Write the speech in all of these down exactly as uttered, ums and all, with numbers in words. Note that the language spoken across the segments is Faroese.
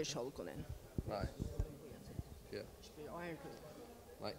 er sjálvkunnað. Nei. Ja. Nei.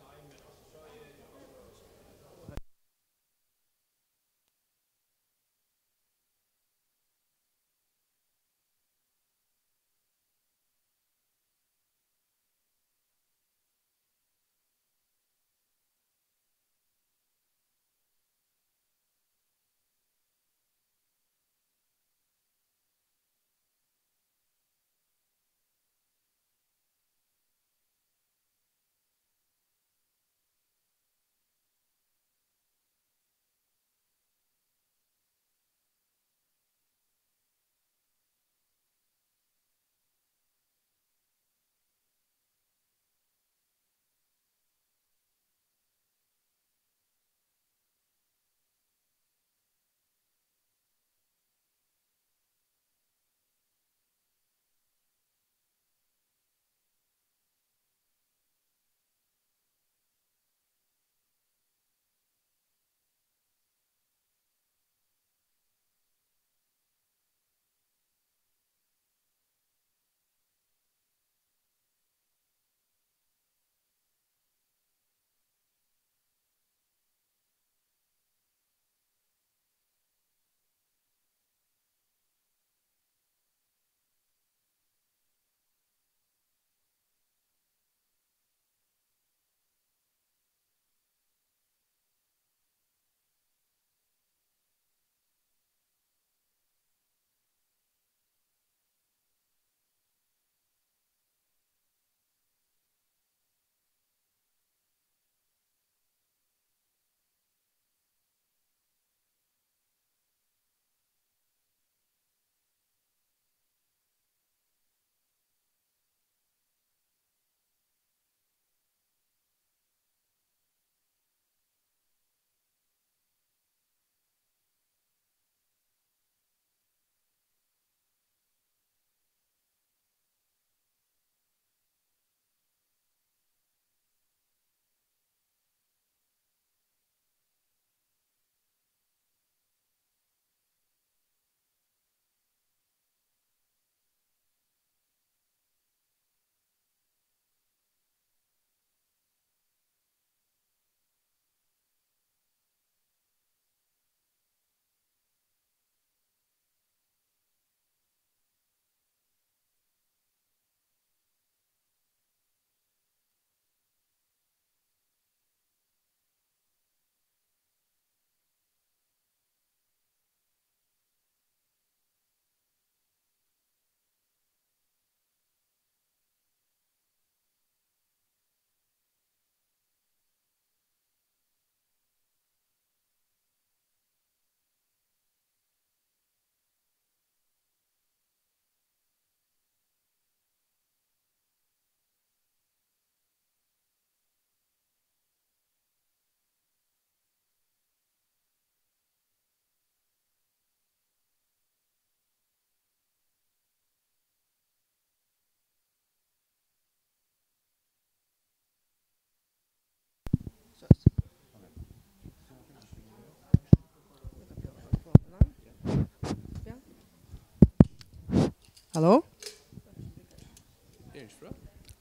Halló?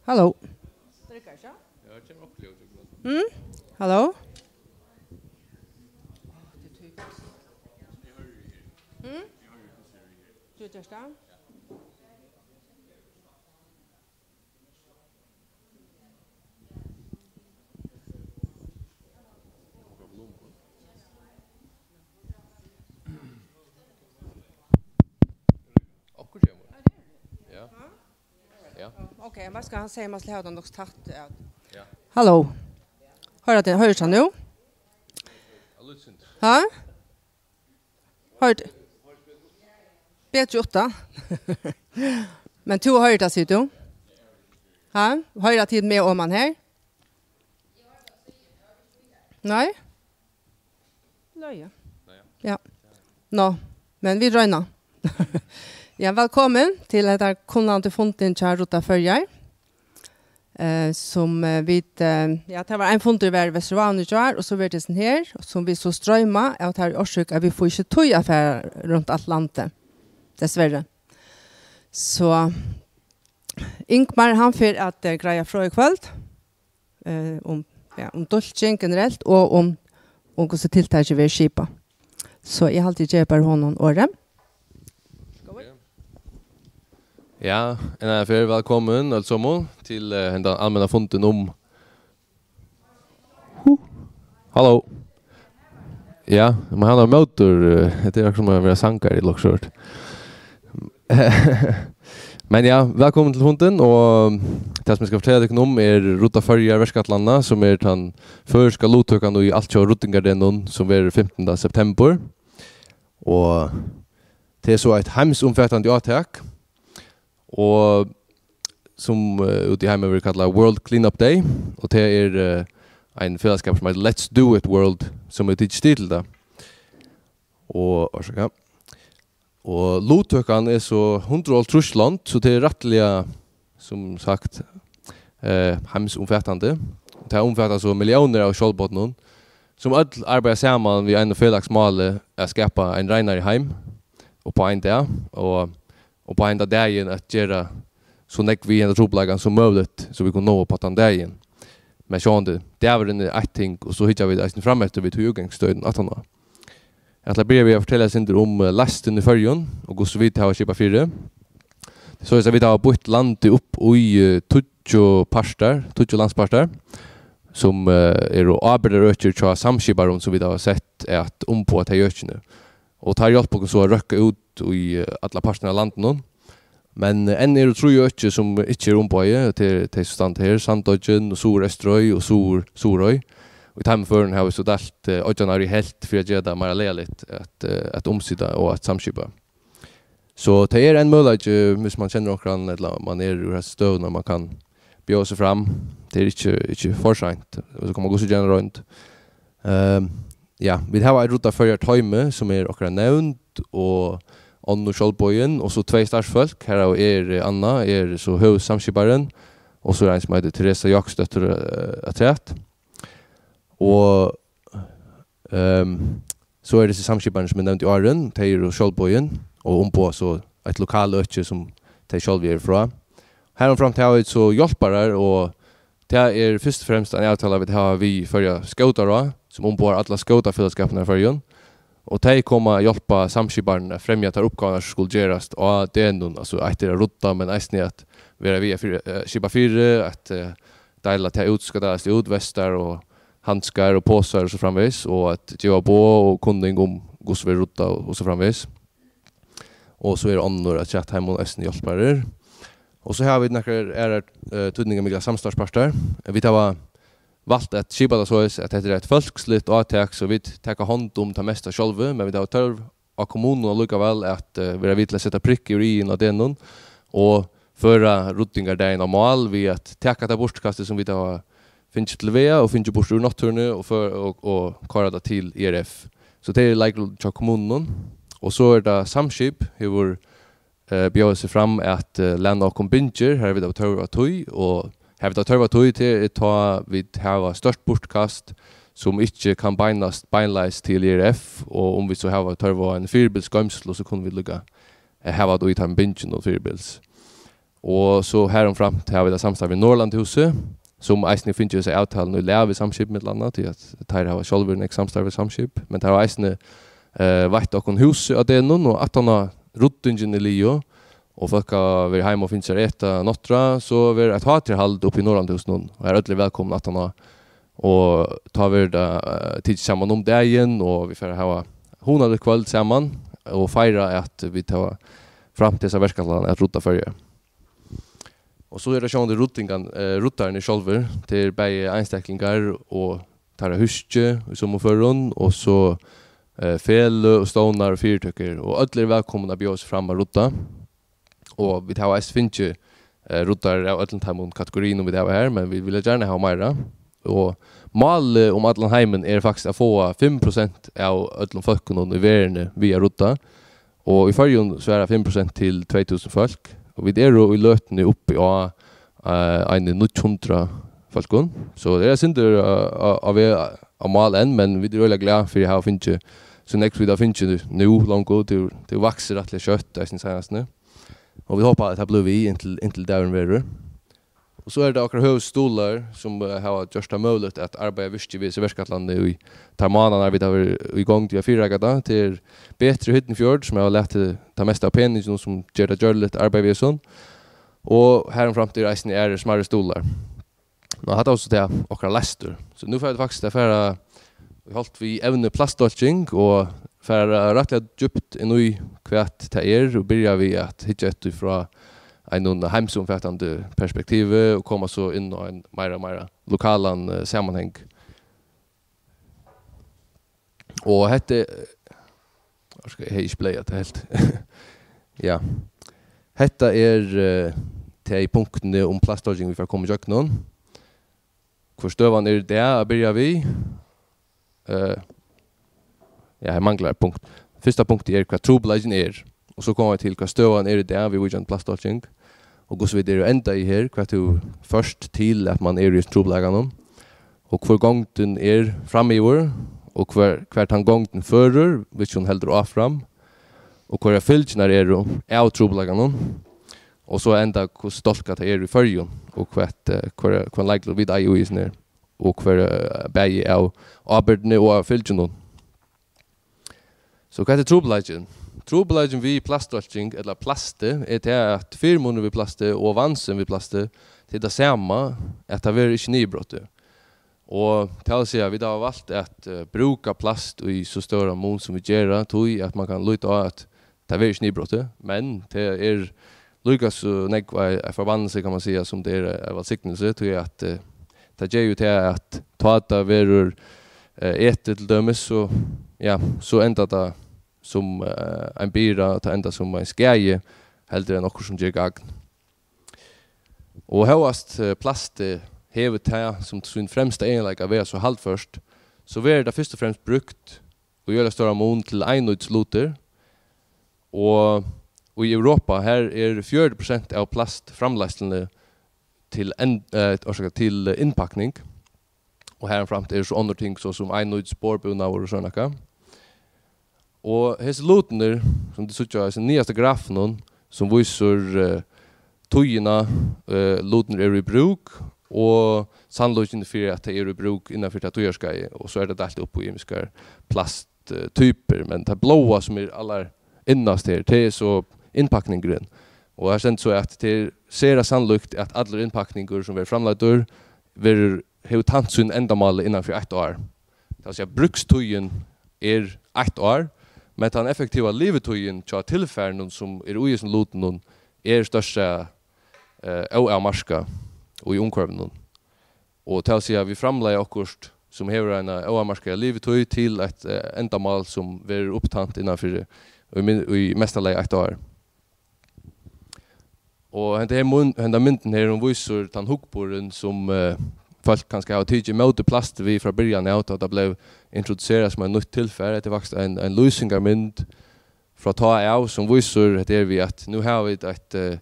Halló? Mm? Halló? Mm? Tú ert tað? Okkurt kemur. Ja. Ja. Ok, hvat skal hann siga? Man skal hava tað nokk tætt, ja. Ja. Halló. Hoyrir tú, hoyrir tú nú? Listen. Ha? Hoyrt. Betri utta. Men tú hoyrir tað, sigur tú? Ha? Hoyra tit meg oman her? Nei? Nei, ja. Ja. Nå, men vit royna. Ja, vælkomin til hetta kunnandi fundin hjá Rudda Føroyar. Eh, sum, eh, vit, eh, ja, tað var ein fundur var í Vesturvágum í gjár, og so verður hesin her, sum vit so stroyma av tær orsøk at vit fáa ikki tíð at fara runt alt landið, dessverri. So, Ingmar, hann fer at, eh, greiða frá í kvøld, eh, um, ja, um dálking generelt og um, um hvussu tiltakið verður skipað. So eg haldi, eg gevi bara honum orðið. Ja, enn einaferð vælkomin øll somul til, eh, hendan almenna fundin um Hú. Halló. Ja, man hava mótor, eh, hetta er akkurát sum at vera sangari í Luxor. Men ja, vælkomin til fundin, og tað sum eg skal fortelja tykkum um er Rudda Føroyar verkætlanina, sum er tann føroyska luttøkan í altjóða ruddingardegnum, sum verður fimtanda septembur. Og tað er so eitt heimsumfatandi átak, og sum, eh, úti í heimi verður kallað World Cleanup Day, og tað er, eh, ein felagsskapur sum eitur Let's Do It World, sum hevur tikið stig til tað. Og, orsaka. Og luttøkan er so hundrað og hálvtrýss lond, so tað er rættiliga, sum sagt, eh, heimsumfatandi. Tað umfatar so milliónir av sjálvbodnum, sum øll arbeiða saman við einum felags máli at skapa ein reinari heim upp á ein dag, og upp á henda dagin at gera so nógv við henda trupulleikan sum møguligt, so vit kunnu náa upp á tann dagin. Men sjálvandi, dagurin er eitt ting, og so hyggja vit eisini fram eftir við tí útgangsstøðinum aftaná. Eg ætli at byrja við at fortelja eitt sindur um, eh, leystin í Føroyum, og hvussu vit hava skipað fyri. Soleiðis at vit hava býtt landið upp í, eh, tíggju partar, tíggju landspartar, sum, eh, eru ábyrgdarøkir hjá samskiparum, sum vit hava sett at umboða tey økini. Og teir hjálpa okkum so at røkka út í, eh, allar partarnar av landinum. Men, eh, enn eru trý øki, sum ikki eru umboðaði, og tað eru tey, sum standa her, Sandoyggin, og Suðureysturoy, og Suður-, Suðuroy. Og í teimum førum hava vit so deilt, eh, oyggjarnar í helvt fyri at gera tað meira lagaligt at, eh, at umsita og at samskipa. So tað er ein møguleiki, hvis man kennir onkran, ella man er úr hesi støðuni, man kann bjóða seg fram. Tað er ikki, ikki for seint. Og so kann man gott gera eina roynd. Ehm, ja, vit hava eitt Rudda Føroyar toymi, sum er okkara nevnd, og onnur sjálvboðin, og so tvey starvsfólk. Herav er, eh, Anna, er so høvuðssamskiparin, og so er ein, sum eitur Teresa Jákupsdóttir, eh, afturat. Og, ehm, so eru hesi samskiparar, sum eg nevndi áðrenn, tey eru sjálvboðin og umboða so eitt lokaløki, sum tey sjálv eru frá. Harumframt hava vit so hjálparar, og tað er fyrst og fremst ein avtala, vit hava við Føroya Skótaráð, sum umboðar allar skótafelagsskapirnar í Føroyum. Og tey koma at hjálpa samskiparunum at fremja tær uppgávurnar, sum skulu gerast á degnum. Altso, eitt er at rudda, men eisini at vera við at fyri, eh, skipa fyri, at, eh, deila tað út, skal deilast út, vestar og handskar og posar og so framvegis, og at geva boð og kunning um hvussu verður ruddað og, og so framvegis. Og so eru onnur afturat, teimum eisini hjálparar. Og so hava vit nakrar aðrar, eh, týdningarmiklar samstarvspartar. Vit hava valt at skipa tað soleiðis, at hetta er eitt fólksligt átak, so vit taka hond um tað mesta sjálvi, men vit hava tørv á kommununum allíkavæl at, eh, vera við til at seta prikk yvir i-in á degnum og føra ruddingardagin á mál við at taka tað burturkastið, sum vit hava fingið til vega og fingið burtur úr náttúruni, og før, og, og koyra tað til I R F. So tað er leikur hjá kommununum. Og so er tað Samskip hevur, eh, bjóðað seg fram at, eh, læna okkum bingjur, har vit hava tørv á tí, og har vit hava tørv á tí, tað er tá vit hava stórt burturkast, sum ikki kann beinast beinleiðis til I R F, og um vit so hava tørv á ein fyribils goymslu, so kunnu vit líka, eh, hava tað í teimum bingjunum fyribils. Og so harumframt hava vit eitt samstarv við Norðurlandahúsið, sum eisini fingið hesa avtaluna í lag við Samskip millum annað, tí at teir hava sjálvir nógv samstarv við Samskip, men teir hava eisini, eh, veitt okkum húsið á degnum, og aftan á ruddingin er liðug, og fólk hava verið heima og fingið sær at eta nátturða, so verður eitt hátíðarhald uppi í Norðurlandahúsinum, og har øll eru vælkomin aftan á, og tá verður tað, eh, tikið saman um dagin, og vit fara at hava hugnaligt kvøld saman, og feira at vit hava framt hesa verkætlan at rudda Føroyar. Og so er tað sjálvandi ruddingan, eh, ruddararnir sjálvir. Tað eru bæði einstaklingar og teirra húski í summum førum, og so, eh, feløg og stovnar og fyritøkur, og øll eru vælkomin at bjóða seg fram at rudda. Og vit hava eisini fingið, eh, ruddarar av øllum teimum kategoriunum, vit hava her, men vit vilja gjarna hava meira. Og málið um allan heimin er faktiskt at fáa fimm prosent av øllum fólkunum í verðini við at rudda. Og í Føroyum svarar fimm prosent til tvey túsund fólk, og vit eru í løtuni uppi á, eh, eini níggju hundrað fólkum. So tað er eitt sindur, eh, á, á veg á mál enn, men vit eru øgiliga glað fyri at hava fingið so nógv, sum vit hava fingið nú longu. Tað, tað vaksur rættiliga skjótt, eisini seinastuni. Og vit hopa, at tað blívur við, inntil, inntil dagurin verður. Og so eru tað okkara høvuðsstuðlar, sum, eh, hava gjørt tað møguligt at arbeiða virkið við hesi verkætlanini í teir mánaðirnar, vit hava verið í gongd við at fyrireika tað. Tað er Betri Hyrnufjørð, sum hava latið tað mesta av peninginum, sum ger tað gjørligt at arbeiða við hesum. Og harumframt eru eisini aðrir smærri stuðlar. Nú, hatta var so tað okkara lestur. So nú fara vit faktiskt at fara í holt við evnið plastdálking og fara rættiliga djúpt inn í, hvat tað er, og byrja við at hyggja eftir frá einum heimsumfatandi perspektivi og koma so inn á ein meira og meira lokalan, eh, samanhang. Og hetta, orka, eg hevði ikki playað tað heilt. Ja. Hetta er, eh, tey punktini um plastdálking, vit fara at koma ígjøgnum. Hvør støðan er í dag, at byrja við. Eh, ja, her manglar eitt punkt. Fyrsta punktið er, hvat trupulleikin er. Og so koma vit til, hvat støðan er í dag, viðvíkjandi plastdálking. Og hvussu vit eru endað í her, hvat hevur ført til, at mann er í hesum trupulleikanum. Og hvør gongdin er framyvir, og hvar, hvar tann gongdin førir, hvis hon heldur áfram. Og hvørjar fylgjurnar eru av trupulleikanum. Og so enda, hvussu dálkað tað er í Føroyum, og hvat, eh, hvør, hvønn leiklut vit eiga í hesum her, og hvør, eh, bæði av ábyrgdini og av fylgjunum. So hvat er trupulleikin? Trupulleikin við plastdálking, ella plasti, er tað, at fyrimunin við plasti og vansin við plasti, tað er tað sama, at tað verður ikki niðurbrotið. Og tað vil siga, vit hava valt at, eh, brúka plast í so stóran mun, sum vit gera, tí at mann kann líta á, at tað verður ikki niðurbrotið, men tað er líka so nógv ein, ein forbanelse, kann man siga, sum tað er ein vælsignelse, tí at, eh, tað ger jú tað, at tá tað verður, eh, etið til dømis, so, ja, so endar tað sum, eh, ein byrða, og tað endar sum ein skaði, heldur enn okkurt sum ger gagn. Og hóast, eh, plastið hevur tað sum sín fremsta eginleika at vera so haldført, so verður tað fyrst og fremst brúkt í øgiliga stóran mun til einnýtislutir, og í Europa, har er fjøruti prosent av plastframleiðsluni til enn-, eh, orsaka, til, eh, innpakning, og harumframt eru so onnur ting, so sum einnýtis borðbúnaður og sovorðið nakað. Og hesir lutirnir, sum tit síggja á hesum niðasta grafinum, sum vísir, eh, tíðina, eh, lutirnir eru í brúk, og sannleikin fyri, at tey eru í brúk innan fyri tað tíðarskeiðið, og so er tað deilt upp í ymiskar plast, eh, typir, men tað bláa, sum er allar innast her, tað er so innpakningurin. Og her stendur so, at tað er sera sannlíkt, at allur innpakningur, sum verður framleiddur, verður, hevur tænt sín endamáli innan fyri eitt ár. Tað vil siga, brúkstíðin er eitt ár, men tann effektiva livitíðin hjá tilfarinum, sum er í hesum lutinum, er størsta, eh, óavmarkað í umhvørvinum. Og tað vil siga, vit framleiða okkurt, sum hevur eina óavmarkaða livitíð til eitt, eh, endamál, sum verður upptænt innan fyri, í min-, í mesta lagi eitt ár. Og henda her mun-, henda myndin her, hon vísir tann hugburðin, sum, eh, fólk kanska hava tikið ímóti plasti við frá byrjan av, tá tað bleiv introduserað sum eitt nýtt tilfar. Hetta er faktiskt ein, ein lýsingarmynd frá tá av, sum vísir, hetta er við, at nú hava vit eitt, eh,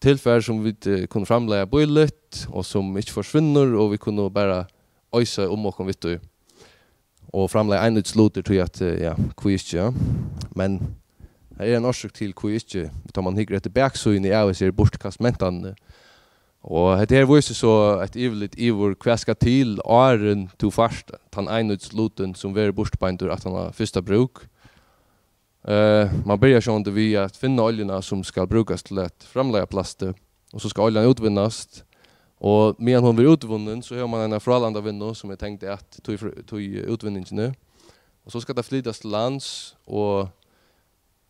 tilfar, sum vit, eh, kunnu framleiða bíligt, og sum ikki forsvinnur, og vit kunnu bara oysa um okkum við tí. Og framleiða einnýtislutir, tí at, eh, ja, hví ikki, ja. Men her er ein orsøk til, hví ikki, tá man hyggur eftir baksíðuni av hesi burturkast mentanini. Og hetta her vísir so eitt yvirlit yvir, hvat skal til, áðrenn tú fært tann einnýtislutin, sum verður burturbeindur aftan á fyrsta brúk. Eh, man byrjar sjálvandi við at finna oljuna, sum skal brúkast til at framleiða plastið, og so skal oljan útvinnast. Og meðan hon verður útvunnin, so hevur man eina frálandavinnu, sum er tengd at tí fr-, tí útvinningini. Og so skal tað flytast til lands, og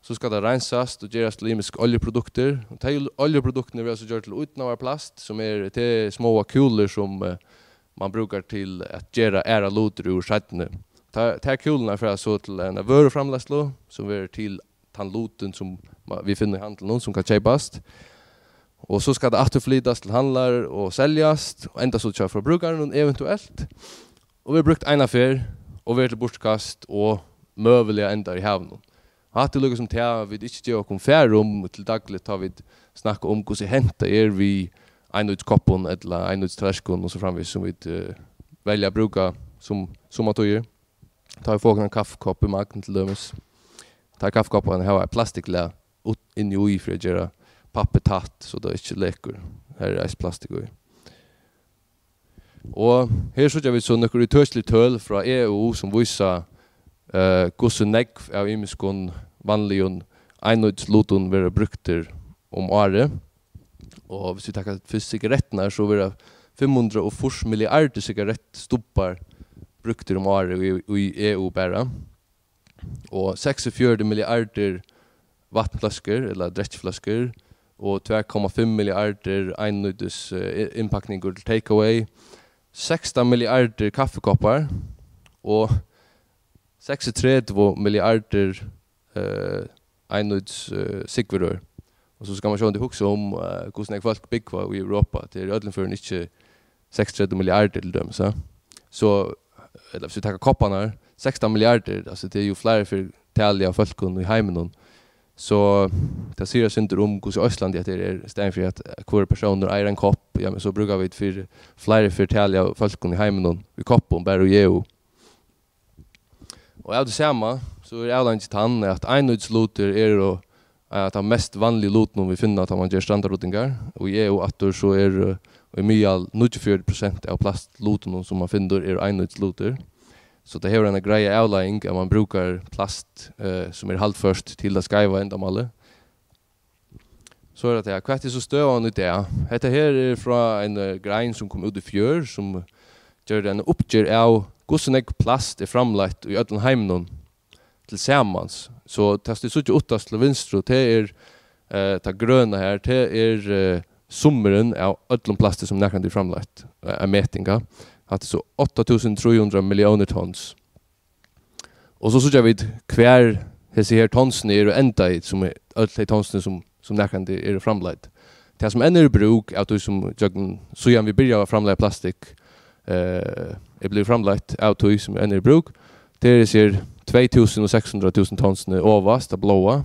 so skal tað reinsast og gerast til ymisk oljuproduktir. Og tey oljuproduktini verða so gjørd til ídnaðarplast, sum er, tað er smáar kúlur, sum, eh, man brúkar til at gera aðrar lutir úr seinni. Ta-, tær kúlurnar fara so til eina vøruframleiðslu, sum verður til tann lutin, sum ma-, vit finna í handlinum, sum kann keypast. Og so skal tað aftur flytast til handlar og seljast, og enda so hjá forbrukaranum eventuelt, og verður brúkt eina ferð, og verður til burturkast, og møguliga endar í havinum. Hatta er líka sum tað, vit ikki geva okkum far um til dagligt, tá vit snakka um, hvussu hent tað er við einnýtiskoppum ella einnýtistallerkum og so framvegis, sum vit, eh, velja at brúka sum, summartíðir. Tá vit fáa okkum ein kaffikopp í Magn til dømis. Tá kaffikopparnir hava eitt plastikklag út, inni í fyri at gera pappið tætt, so tað ikki lekur. Her er eisini plastikk í. Og her síggja vit so nøkur ítøkilig tøl frá E U, sum vísa, eh, hvussu nógv av ymiskum vanligum einnýtislutum verða brúktir um árið. Og hvis vit taka fyrst sigarettirnar, so verða fimm hundrað og fýrs milliardir sigarettstubbar brúktir um árið í, í E U bara. Og seksogfjøruti milliardir vatnfløskur, ella drekkifløskur, og tvær komma fimm milliardir einnýtis, eh, innpakningur til takeaway, sekstan milliardir kaffikoppar og seksogtretivu milliardir, eh, einnýtis, eh, sigurør. Og so skal man sjálvandi hugsa um, eh, hvussu nógv fólk búgva í Europa. Tað er í øllum førum ikki seksogtretivu milliardir til dømis, ja. So, ella hvis vit taka kopparnar, sekstan milliardir, altso, tað er jú fleiri ferð talið av fólkum í heiminum. So tað sigur eitt sindur um, hvussu óslandi hetta er, í staðin fyri at hvør persónur eigur ein kopp, ja, men so brúka vit fyri fleiri ferð talið av fólkum í heiminum í koppum, bara í E U. Og av tí sama, so er avleiðingin tann, at einnýtislutir eru, eh, tann mest vanligi luturin, vit finna, tá man ger standardrudingar. Og í E U aftur, so er, eh, í miðal níggjuogfjøruti prosent av plastlutunum, sum man finnur, eru einnýtislutir. So tað hevur eina greiða avleiðing, at man brúkar plast, eh, sum er haldført til tað skeiva endamálið. So er tað, hvat er so støðan í dag? Hetta her er frá ein, eh, grein, sum kom út í fjør, sum gjørdi eina uppgerð av, hvussu nógv plast er framleitt í øllum heiminum til samans. So tað, sum tit síggja uttast til vinstru, tað er, eh, tað grøna her, tað er, eh, summurin av øllum plasti, sum nakrantíð er framleitt, eh, ein meting, ja. Hatta er so átta túsund trý hundrað milliónir tons. Og so síggja vit, hvar hesi her tonsini eru endaði, sum er øll tey tonsini, sum, sum nakrantíð eru framleidd. Tað, sum enn er í brúk av tí, sum gjøgnum, síðan vit byrjaðu at framleiða plastikk, eh, er blivið framleitt av tí, sum enn er í brúk, tað er hesi her tvey túsund og seks hundrað túsund tonsini ovast, tað bláa,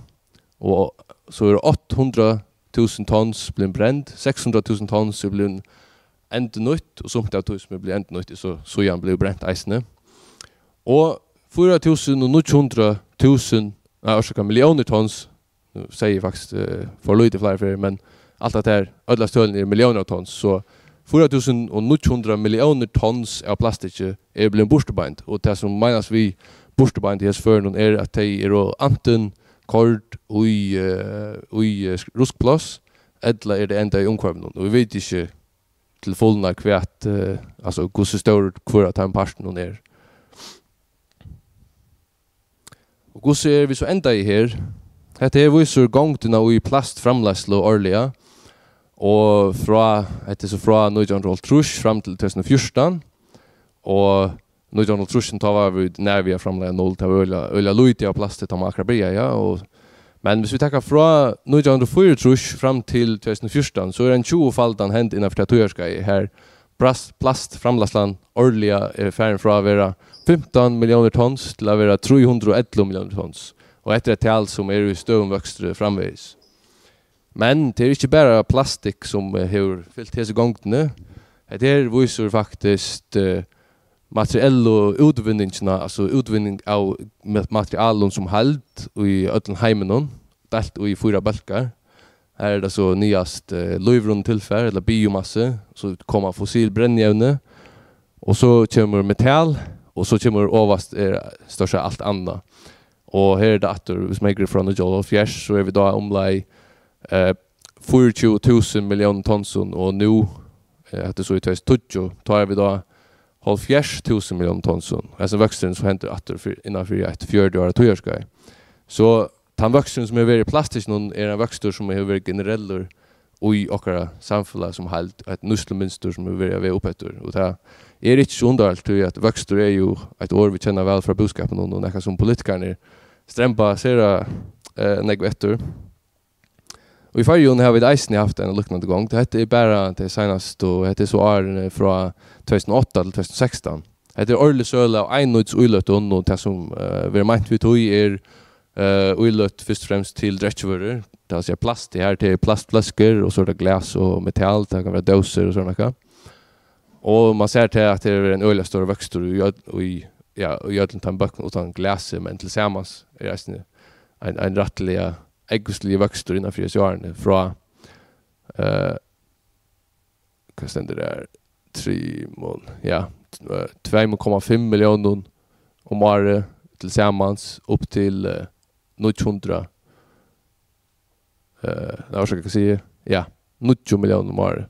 og so eru átta hundrað túsund tons blivin brend, seks hundrað túsund tons er blivin endurnýtt, og sumt av tí, sum er blivið endurnýtt, er so síðan blivið brent eisini. Og fýra túsund og níggju hundrað túsund, nei, orsaka, milliónir tons, nú segði eg faktiskt, eh, for lítið fleiri ferðir, men alt at her, øll hesi tølini eru milliónir av tons, so fýra túsund og níggju hundrað milliónir tons av plastikki eru blivin burturbeind, og tað, sum meinast við burturbeind í hesum førunum, er, at tey eru antin koyrd í, eh, í, eh, ruskpláss, ella er tað endað í umhvørvinum, og vit vita ikki til fulnar, hvat, eh, altso, hvussu stór hvør av teimum partunum er. Og hvussu eru vit so endaði her? Hetta her vísir gongdina í plastframleiðslu árliga, og frá, hetta er so frá nítjan hundrað og hálvtrýss fram til tvey túsund og fjúrtan, og nítjan hundrað og hálvtrýss, tá var vit nær við at framleiða null, tað var øgiliga, øgiliga lítið av plasti, tá man akkurát byrjaði, ja, og, men hvis vit taka frá nítjan hundrað og fýraogtrýss fram til tvey túsund og fjúrtan, so er ein tjúgufaldan hent innan fyri tað tíðarskeiðið, har plast-, plastframleiðslan árliga er farin frá at vera fimtan milliónir tons til at vera trý hundrað og ellivu milliónir tons. Og hetta er eitt tal, sum er í støðugum vøkstri framvegis. Men tað er ikki bara plastikk, sum, eh, hevur fylt hesi gongdini. Hetta her vísir faktiskt, eh, materiellu útvinningina, altso útvinning av ma-, materialum sum heild í øllum heiminum, deilt í fýra bólkar. Her er tað so niðast, eh, lívrunnið tilfar, ella biomassi, so koma fossil brennievni, og so kemur metal, og so kemur ovast er stórt sett alt annað. Og her er tað aftur, hvis man hyggur frá nítjan hundrað og hálvfjerðs, so eru vit tá umleið, eh, fýraogtjúgu túsund milliónir tonsum, og nú, eh, hetta er so í tvey túsund og tíggju, tá eru vit tá hálvfjerðs túsund milliónir tonsum. Hesin vøksturin, sum hendir aftur fyri, innan fyri eitt fjøruti ára tíðarskeið. So tann vøksturin, sum hevur verið í plastikkinum, er ein vøkstur, sum hevur verið generellur í okkara samfelag sum heild, eitt nýtslumynstur, sum hevur verið á veg upp eftir. Og tað er ikki so undarligt, tí at vøkstur er jú eitt orð, vit kenna væl frá búskapinum, og nakað, sum politikararnir stremba sera, eh, nógv eftir. Og í Føroyum hava vit eisini havt eina líknandi gongd. Hetta er bara tey seinastu, og hetta er so árini frá tvey túsund og átta til tvey túsund og sekstan. Hetta er árlig søla av einnýtisíløtum, og tað, sum, eh, verður meint við tí, er, eh, íløt fyrst og fremst til drekkivørur. Tað vil siga plast, tað her, tað er plastfløskur, og so er tað glas og metal, tað kann vera dósir og sovorðið nakað. Og man sær tað, at tað er ein øgiliga stórur vøkstur í øll-, í, ja, í øllum teimum bólkunum, uttan glasi, men til samans er eisini ein, ein rættiliga ógvusligur vøkstur innan fyri hesi árini, frá Eh, hvat stendur har? Trimum, ja, eh, tvey komma fimm milliónum um árið til samans, upp til, eh, níggju hundrað, eh, nei, orsaka, hvat sigi eg? Ja, níggju milliónum um árið.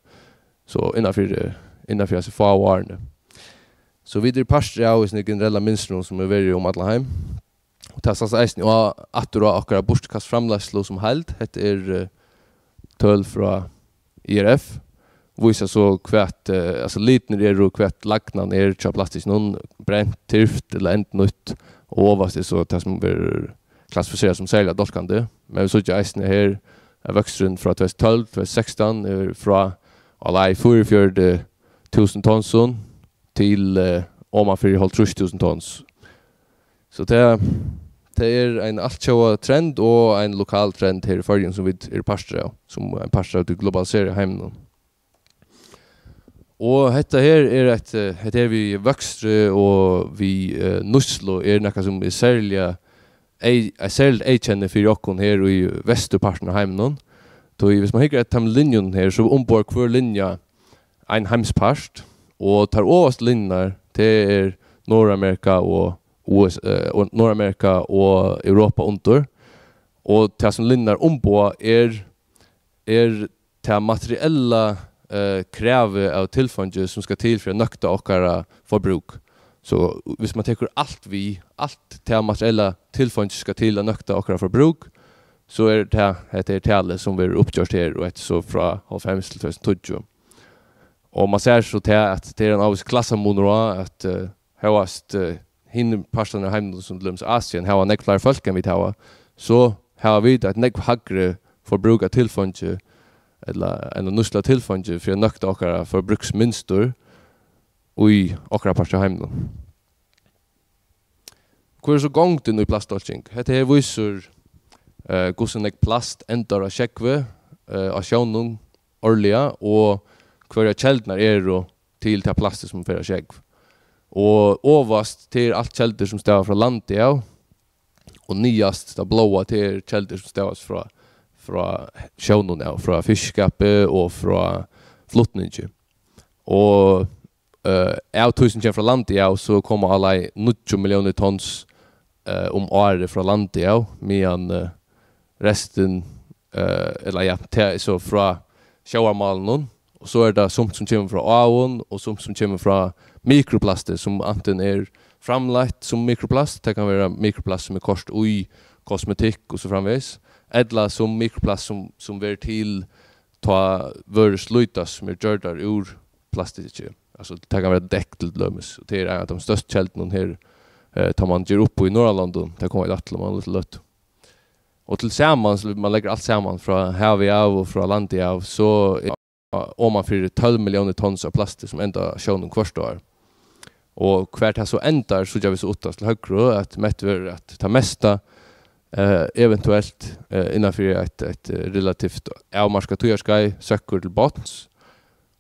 So innanfyri, innanfyri hasi fáu árini. So vit eru partur av hesum generella mynstrinum, sum hevur verið um allan heim. Og tað sæst eisini á, aftur á okkara burturkastframleiðslu sum heild. Hetta er, eh, tøl frá I R F. Vísa so hvat, eh, altso, litirnir eru, hvat lagnan er hjá plastikkinum, brent, tyrvt ella endurnýtt, og ovast er so tað sum verður klassifiserað sum serliga dálkandi. Men vit síggja eisini her, at vøksturin frá tvey túsund og tólv, tvey túsund og sekstan er frá á leið fýraogfjøruti túsund tonsum til, eh, oman fyri hálvtrýss túsund tons. So tað, tað er ein altjóða trend og ein lokal trend her í Føroyum, sum vit eru partur av, sum ein partur av tí globaliseraða heiminum. Og hetta her er eitt, eh, hetta her við vøkstri og við, eh, nýtslu er nakað, sum er serliga ei-, eitt serligt eyðkenni fyri okkum her í vesturpartin av heiminum. Tí, viss man hyggur eftir teimum linjunum her, so umboðar hvør linja ein heimspart, og tær ovastu linjurnar, tað er Norðamerika og U S, eh, og Norðamerika og Europa undir. Og tað, sum linjurnar umboða, er, er tað materiella, eh, kravið av tilfeingi, sum skal til fyri at nøkta okkara forbrúk. So, viss man tekur alt við, alt tað materiella tilfeingi skal til at nøkta okkara forbrúk, so er tað, hetta er talið, sum verður uppgjørt her, og hetta er so frá hálvfems til tvey túsund og tíggju. Og man sær so tað, at tað er ein ávísur klassamunur á, at, eh, hóast, eh, hinir partarnir av heiminum, sum til dømis Asien, hava nógv fleiri fólk enn vit hava, so hava vit eitt nógv hægri forbrúk av tilfeingi, ella ein nýtsla av tilfeingi, fyri at nøkta okkara forbrúksmynstur í okkara parti av heiminum. Hvør er so gongdin í plastdálking? Hetta her vísir, eh, hvussu nógv plast endar á sjógvi, eh, á sjónum árliga, og hvørjar keldurnar eru til tað plastið, sum fer á sjógv. Og ovast, tað er alt keldur, sum stava frá landi av, og niðast, tað bláa, tað er keldur, sum stavast frá, frá sjónum av, frá fiskiskapi og frá flutningi. Og, eh, av tí, sum kemur frá landi av, so koma á leið níggju milliónir tons, eh, um árið frá landi av, meðan, eh, restin, eh, ella ja, tað er so frá sjóvarmálinum, og so er tað sumt, sum kemur frá áum, og sumt, sum kemur frá mikroplasti, sum antin er framleitt sum mikroplast, tað kann vera mikroplast, sum er koyrt í kosmetikk og so framvegis, ella sum mikroplast, sum, sum verður til, tá vørur slítast, sum eru gjørdar úr plastikki. Altso, tað kann vera dekk til dømis, og tað er ein av teimum størstu keldunum her, eh, tá man ger upp í Norðurlondum, tað koma vit aftur til um eina lítla løtu. Og til samans, man leggur alt saman frá havi av og frá landi av, so er oman fyri tólv milliónir tons av plasti, sum enda á sjónum hvørt ár. Og hvar tað so endar, síggja vit so uttast til høgru, at mett verður, at tað mesta, eh, eventuelt, eh, innan fyri eitt, eitt, eh, relativt avmarkað tíðarskeið, søkkur til botns,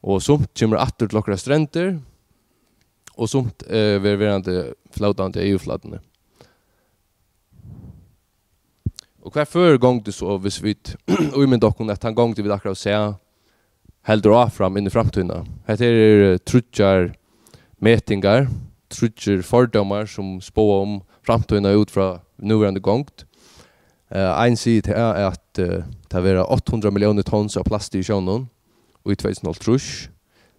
og sumt kemur aftur til okkara strendur, og sumt, eh, verður verandi flótandi á yvirflatuni. Og hvar førir gongdin so, viss vit ímynda okkum, at tann gongdin, vit akkurát sæð, heldur áfram inn í framtíðina? Hetta her eru tríggjar metingar, tríggir fordómar, sum spáa um framtíðina út frá núverandi gongd. Eh, ein sigur tað, at, eh, tað verða átta hundrað milliónir tons av plasti í sjónum í tvey túsund og hálvtrýss.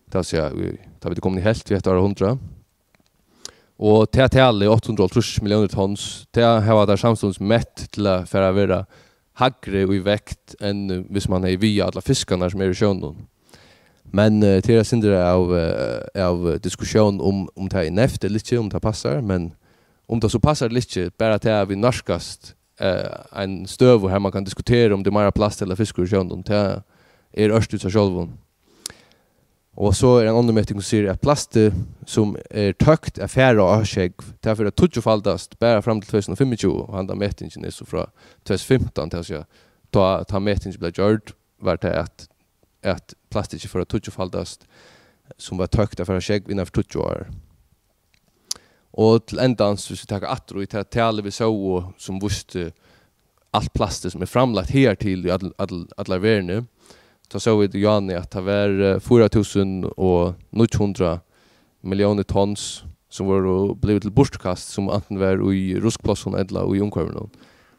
Tað vil siga, í, tá vit eru komin í helvt við hetta árhundrað. Og tað talið, átta hundrað og hálvtrýss milliónir tons, tað hava teir samstundis mett til at fara at vera hægri í vekt enn, eh, viss man hevði vigað allar fiskarnar, sum eru í sjónum. Men, eh, tað er eitt sindur av, eh, av diskussión um, um tað er neyvt ella ikki, um tað passar, men um tað so passar ella ikki, bara tað at vit nærkast, eh, ein støðu har man kann diskutera um tað er meira plast ella fiskur í sjónum, tað er ørt í sær sjálvum. Og so er ein annar meting, sum sigur, at plastið, sum er tøkt at fara á sjógv, tað fer at tíggjufaldast bara fram til tvey túsund og fimmogtjúgu, og handan metingin er so frá tvey túsund og fimtan, tað vil siga, tá, tá metingin bleiv gjørd, var tað, at, at plastikið fór at tíggjufaldast, sum var tøkt at fara á sjógv, innan fyri tíggju ár. Og til endans, viss vit taka aftur í tað talið, vit sóu, sum vísti alt plastið, sum er framleitt higartil í all, all, allari verðini, Tá sóu vit í áðni, at tað var, eh, fýra túsund og níggju hundrað milliónir tons, sum vóru blivin til burturkast, sum antin var í ruskplássunum ella í umhvørvinum.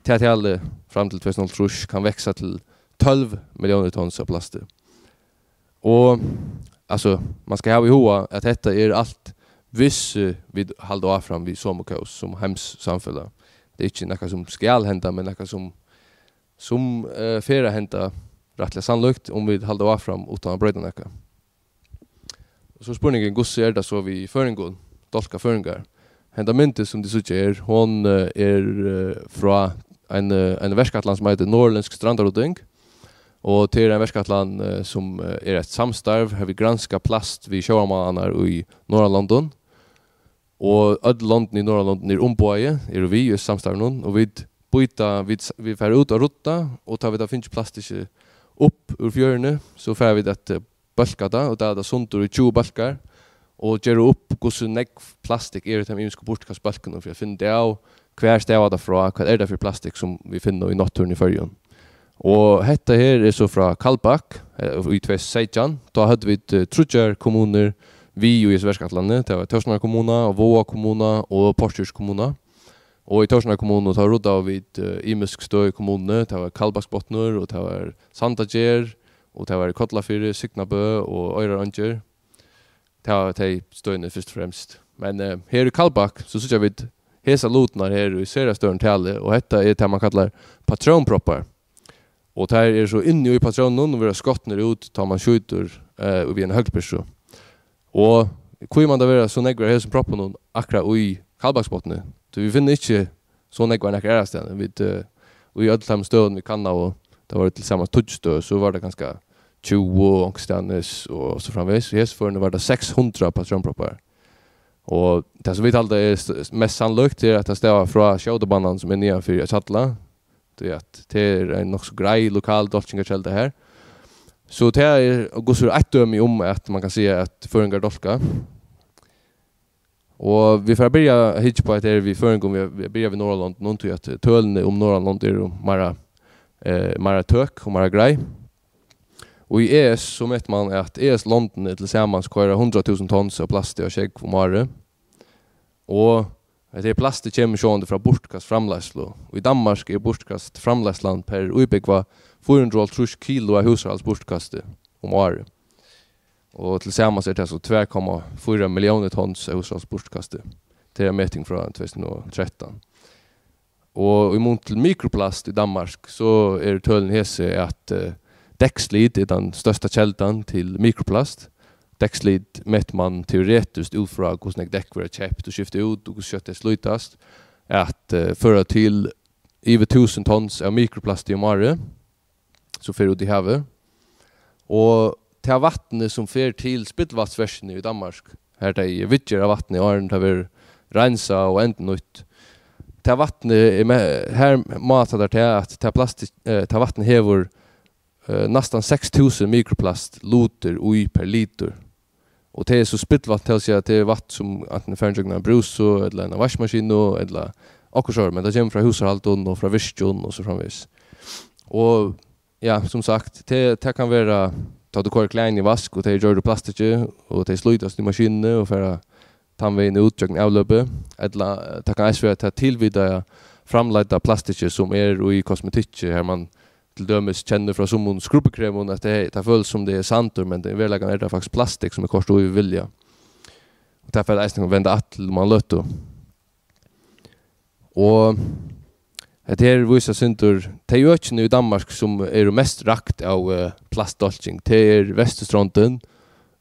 Tað talið fram til tvey túsund og hálvtrýss kann vaksa til tólv milliónir tons av plasti. Og, altso, man skal hava í huga, at hetta er alt, hvis, eh, vit halda áfram við somu kós sum heimssamfelag. Tað er ikki nakað, sum skal henda, men nakað, sum, sum, eh, fer at henda rættiliga sannlíkt, um vit halda áfram uttan at broyta nakað. Og so spurningurin, hvussu er tað so við føroyingum, dálkar føroyingar? Henda myndin, sum tit síggja her, hon, eh, er, eh, frá ein, eh, ein verkætlan, sum eitur Norðurlendsk Strandarydding. Og tað er ein verkætlan, eh, sum, eh, er eitt samstarv, har vit granska plast við sjóvarmálarnar í Norðurlondum. Og øll londini í Norðurlondum eru umboðaði, eru við í samstarvinum, og vit býta, vit s-, vit fara út at rudda, og tá vit hava fingið plastikið upp úr fjøruni, so fara vit at, eh, bólka tað, og deila tað sundur í tjúgu bólkar, og gera upp, hvussu nógv plastikk er í teimum ymisku burturkastbólkunum, fyri at finna út av, hvar stavar tað frá, hvat er tað fyri plastikk, sum vit finna í náttúruni í Føroyum. Og hetta her er so frá Kaldbak, eh, í tvey túsund og seytjan. Tá høvdu vit, eh, tríggjar kommunur við í hesi verkætlanini. Tað var Tórshavnar kommuna, Vága kommuna og Porschuis kommuna. Og í Tórshavnar kommunu, tá ruddaðu vit, eh, ymisk støð í kommununi. Tað var Kaldbaksbotnur, og tað var Sandagerð, og tað var í Kollafirði, Signabø og Oyrareingir. Tað var tey støðini fyrst og fremst. Men, eh, her í Kaldbak, so síggja vit hesar lutirnar her í sera stórum tali, og hetta er tað, man kallar patrónproppar. Og teir eru so inni í patrónunum og verða skotnir út, tá man skjýtur, eh, við eini høglbyssu. Og hví man tað vera so nógvar av hesum proppunum akkurát í Kaldbaksbotni? Tí vit finna ikki so nógvar nakrar aðrastaðni. Vit, eh, í øllum teimum støðum, vit kannaðu, tað vóru til samans tíggju støð, so var tað kanska tjúgu onkustaðnis og so framvegis. Í hesi førini var tað seks hundrað patrónproppar. Og tað, sum vit halda er st-, mest sannlíkt, er, at tað stavar frá skjótibannanum, sum er niðan fyri Hjalla. Tí at tað er ein nokk so greið lokal dálkingarkelda her. So tað er, og hvussu er eitt dømi um, at man kann siga, at føroyingar dálka. Og vit fara at byrja at hyggja upp á hetta her við føroyingum, vit, vit byrja við Norðurlondunum, tí at tølini um Norðurlond eru meira, eh, meira tøk og meira greið. Og í E S, so metir man, at E S-londini til samans koyra hundrað túsund tons av plasti á sjógv um árið. Og hetta her plastið kemur sjálvandi frá burturkastframleiðslu. Og í Danmark er burturkastframleiðslan per íbúgva fýra hundrað og hálvtrýss kilo av húsarhaldsburturkasti um árið. Og til samans er tað so tvær komma fýra milliónir tons av húsarhaldsburturkasti. Tað er ein meting frá tvey túsund og trettan. Og í mun til mikroplast í Danmark, so eru tølini hesi, at, eh, dekkslit er tann størsta keldan til mikroplast. Dekkslit metir man teoretiskt út frá, hvussu nógv dekk verða keypt og skift út, og hvussu skjótt tey slítast, at, eh, føra til yvir túsund tons av mikroplasti um árið, sum fer út í havið. Og tað vatnið, sum fer til spillivatnsverkini í Danmark, har tey viðgera vatnið, áðrenn tað verður reinsað og endurnýtt, tað vatnið er me-, har máta teir tað, at tað plastik-, eh, tað vatnið hevur, eh, næstan seks túsund mikroplastlutir í per litur. Og tað er so spillivatn, tað vil siga, at tað er vatn, sum antin er farið gjøgnum eina brúsu, ella eina vaskimaskinu, ella okkurt sovorðið, men tað kemur frá húsarhaldum og frá virkjum og so framvegis. Og ja, sum sagt, tað, tað kann vera, tá tú koyrir klæðini í vask, og tey eru gjørd úr plastikki, og tey slítast í maskinuni og fara tann vegin út gjøgnum avløpið, ella, eh, tað kann eisini vera tað tilvitaða framleidda plastikki, sum er í kosmetikki, har man til dømis kennir frá summum skrubbukremum, at tað, tað følist sum tað er sandur, men í veruleikanum er tað faktiskt plastikk, sum er koyrt í við vilja. Og tað fer eisini at venda aftur um eina løtu. Og hetta her vísir eitt sindur, tey økini í Danmark, sum eru mest rakt av, eh, plastdálking, tað er Vesturstrondin,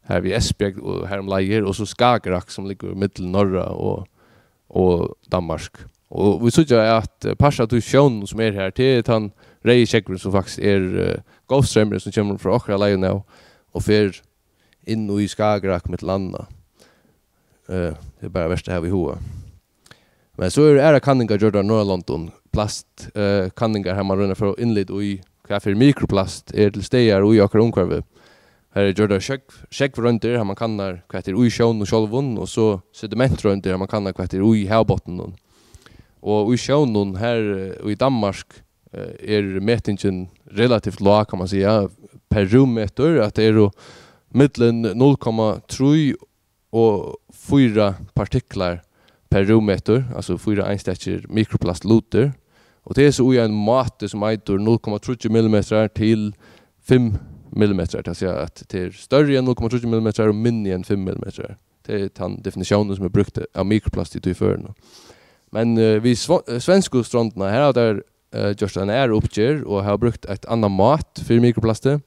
har við Esbjerg og har umleið, og so Skagerrak, sum liggur millum Norra og, og Danmark. Og vit síggja, at, eh, partur av tí sjónum, sum er her, tað er tann reyði sjógvurin, sum faktiskt er, eh, Golfstreymurin, sum kemur frá okkara leiðini av og fer inn í Skagerrak millum annað. Eh, tað er bara vert at hava í huga. Men so eru aðrar kanningar gjørdar á Norðurlondum. Plast, eh, kanningar, har man roynir at fáa innlit í, hvat fyri mikroplast er til staðar í okkara umhvørvi. Har eru gjørdar sjógv-, sjógvroyndir, har man kannar, hvat er í sjónum sjálvum, og so sedimentroyndir, har man kannar, hvat er í havbotninum. Og í sjónum her, eh, í Danmark, eh, er metingin relativt lág, kann man siga. per rúmmetur, at tað eru millum null komma trý og fýra partiklar per rúmmetur, altso fýra einstakir mikroplastlutir. Og tað er so í ein máti sum eitur null komma tríggir millimetrar til fimm millimetrar, tað vil siga at tað er størri enn null komma tríggir millimetrar og minni enn fimm millimetrar. Tað er tann definitiónin sum er brúkt av mikroplasti í tí førinum. Men uh, við svensku strondina, her hava teir uh, gjørt eina aðra uppgerð og hava brúkt eitt annað mát fyri mikroplasti,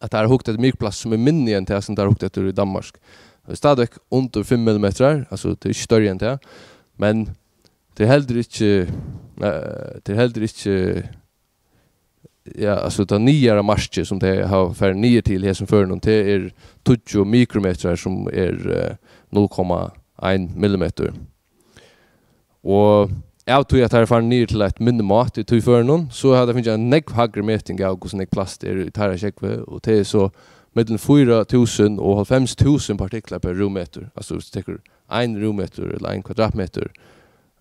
at teir hava hugt eftir mikroplast sum er minni enn tað sum teir hava hugt eftir í Danmark. Tað er stadigvæk undir fimm millimetrar, altso tað er ikki størri enn tað, men tað er heldur ikki, uh, tað er heldur ikki, ja, altso tað niðara markið sum tey hava farið niður til í hesum førinum, tað er tíggju mikrometrar, sum er uh, null komma ein millimetur. Og av tí at teir eru farnir niður til eitt minni mát í tí førinum, so hava teir fingið ein nógv hægri meting av, hvussu nógv plast er í teirra sjógvi, og tað er so millum fýra túsund og hálvfems túsund partiklar per rúmmetur. Altso, viss tú tekur ein rúmmetur ella ein kvadratmetur,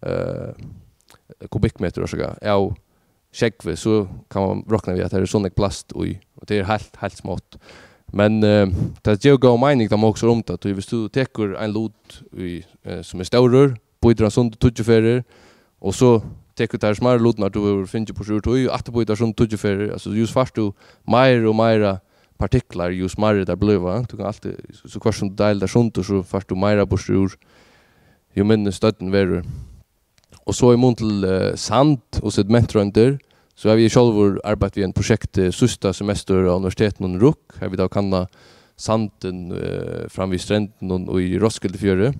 uh, kubikkmetur, orsaka, av sjógvi, so kann man rokna við, at tað er so nógv plast í, og tað er heilt, heilt smátt. Men uh, tað gevur góða meining, tá man hugsar um tað, tí viss tú tekur ein lut í, uh, sum er stórur, býtur hann sundur tíggju ferðir, og so tekur tær smærri lutirnar, tú hevur fingið burtur úr tí, og aftur býtur sundur tíggju ferðir, altso, jú, fært tú meira og meira partiklar, jú smærri tær blíva. Tú kann altíð, so hvørt sum tú deilir tær sundur, so fært tú meira burtur úr, jú minni støddin verður. Og so í mun til uh, sand og sedimentroyndir, so havi eg sjálvur arbeitt við ein projekti síðsta semestur á Universitetinum í Nuuk, har vit hava kannað sandin uh, fram við strendunum í Roskildefjørði.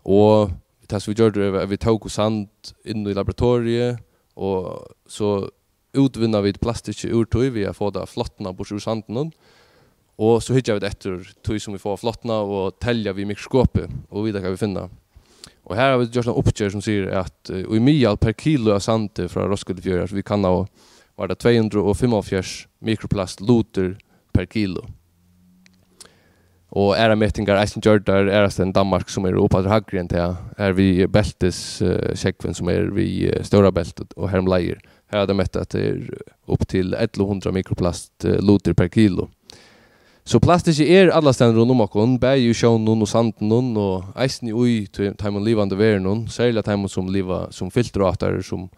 Og tað sum vit gjørdu, er, at vit tóku sand inn í laboratoriið, og so útvinna vit plastikki úr tí við at fáa tað flotna burtur úr sandinum. Og so hyggja vit eftir tí sum vit fáa flotna og telja við mikroskopi og vita hvat vit finna. Og her hava vit gjørt eina uppgerð sum sigur, at uh, í miðal per kilo av sandi frá Roskildefjørði, altso vit kannaðu, var tað tvey hundrað og fimmoghálvfjerðs mikroplastlutir per kilo. Og aðrar metingar eisini gjørdar aðrastaðni í Danmark, sum eru uppaftur hægri enn tað, har við beltis uh, sjógvin, sum er við uh, Stóra Belt og, og har um leiðir. Her er tað mett, at tað er upp til ellivu hundrað mikroplastlutir per kilo. So plastikki er allastaðni rundan um okkum, bæði í sjónum og sandinum og eisini í tí- teimum livandi verunum, serliga teimum sum liva sum filterátarar, sum,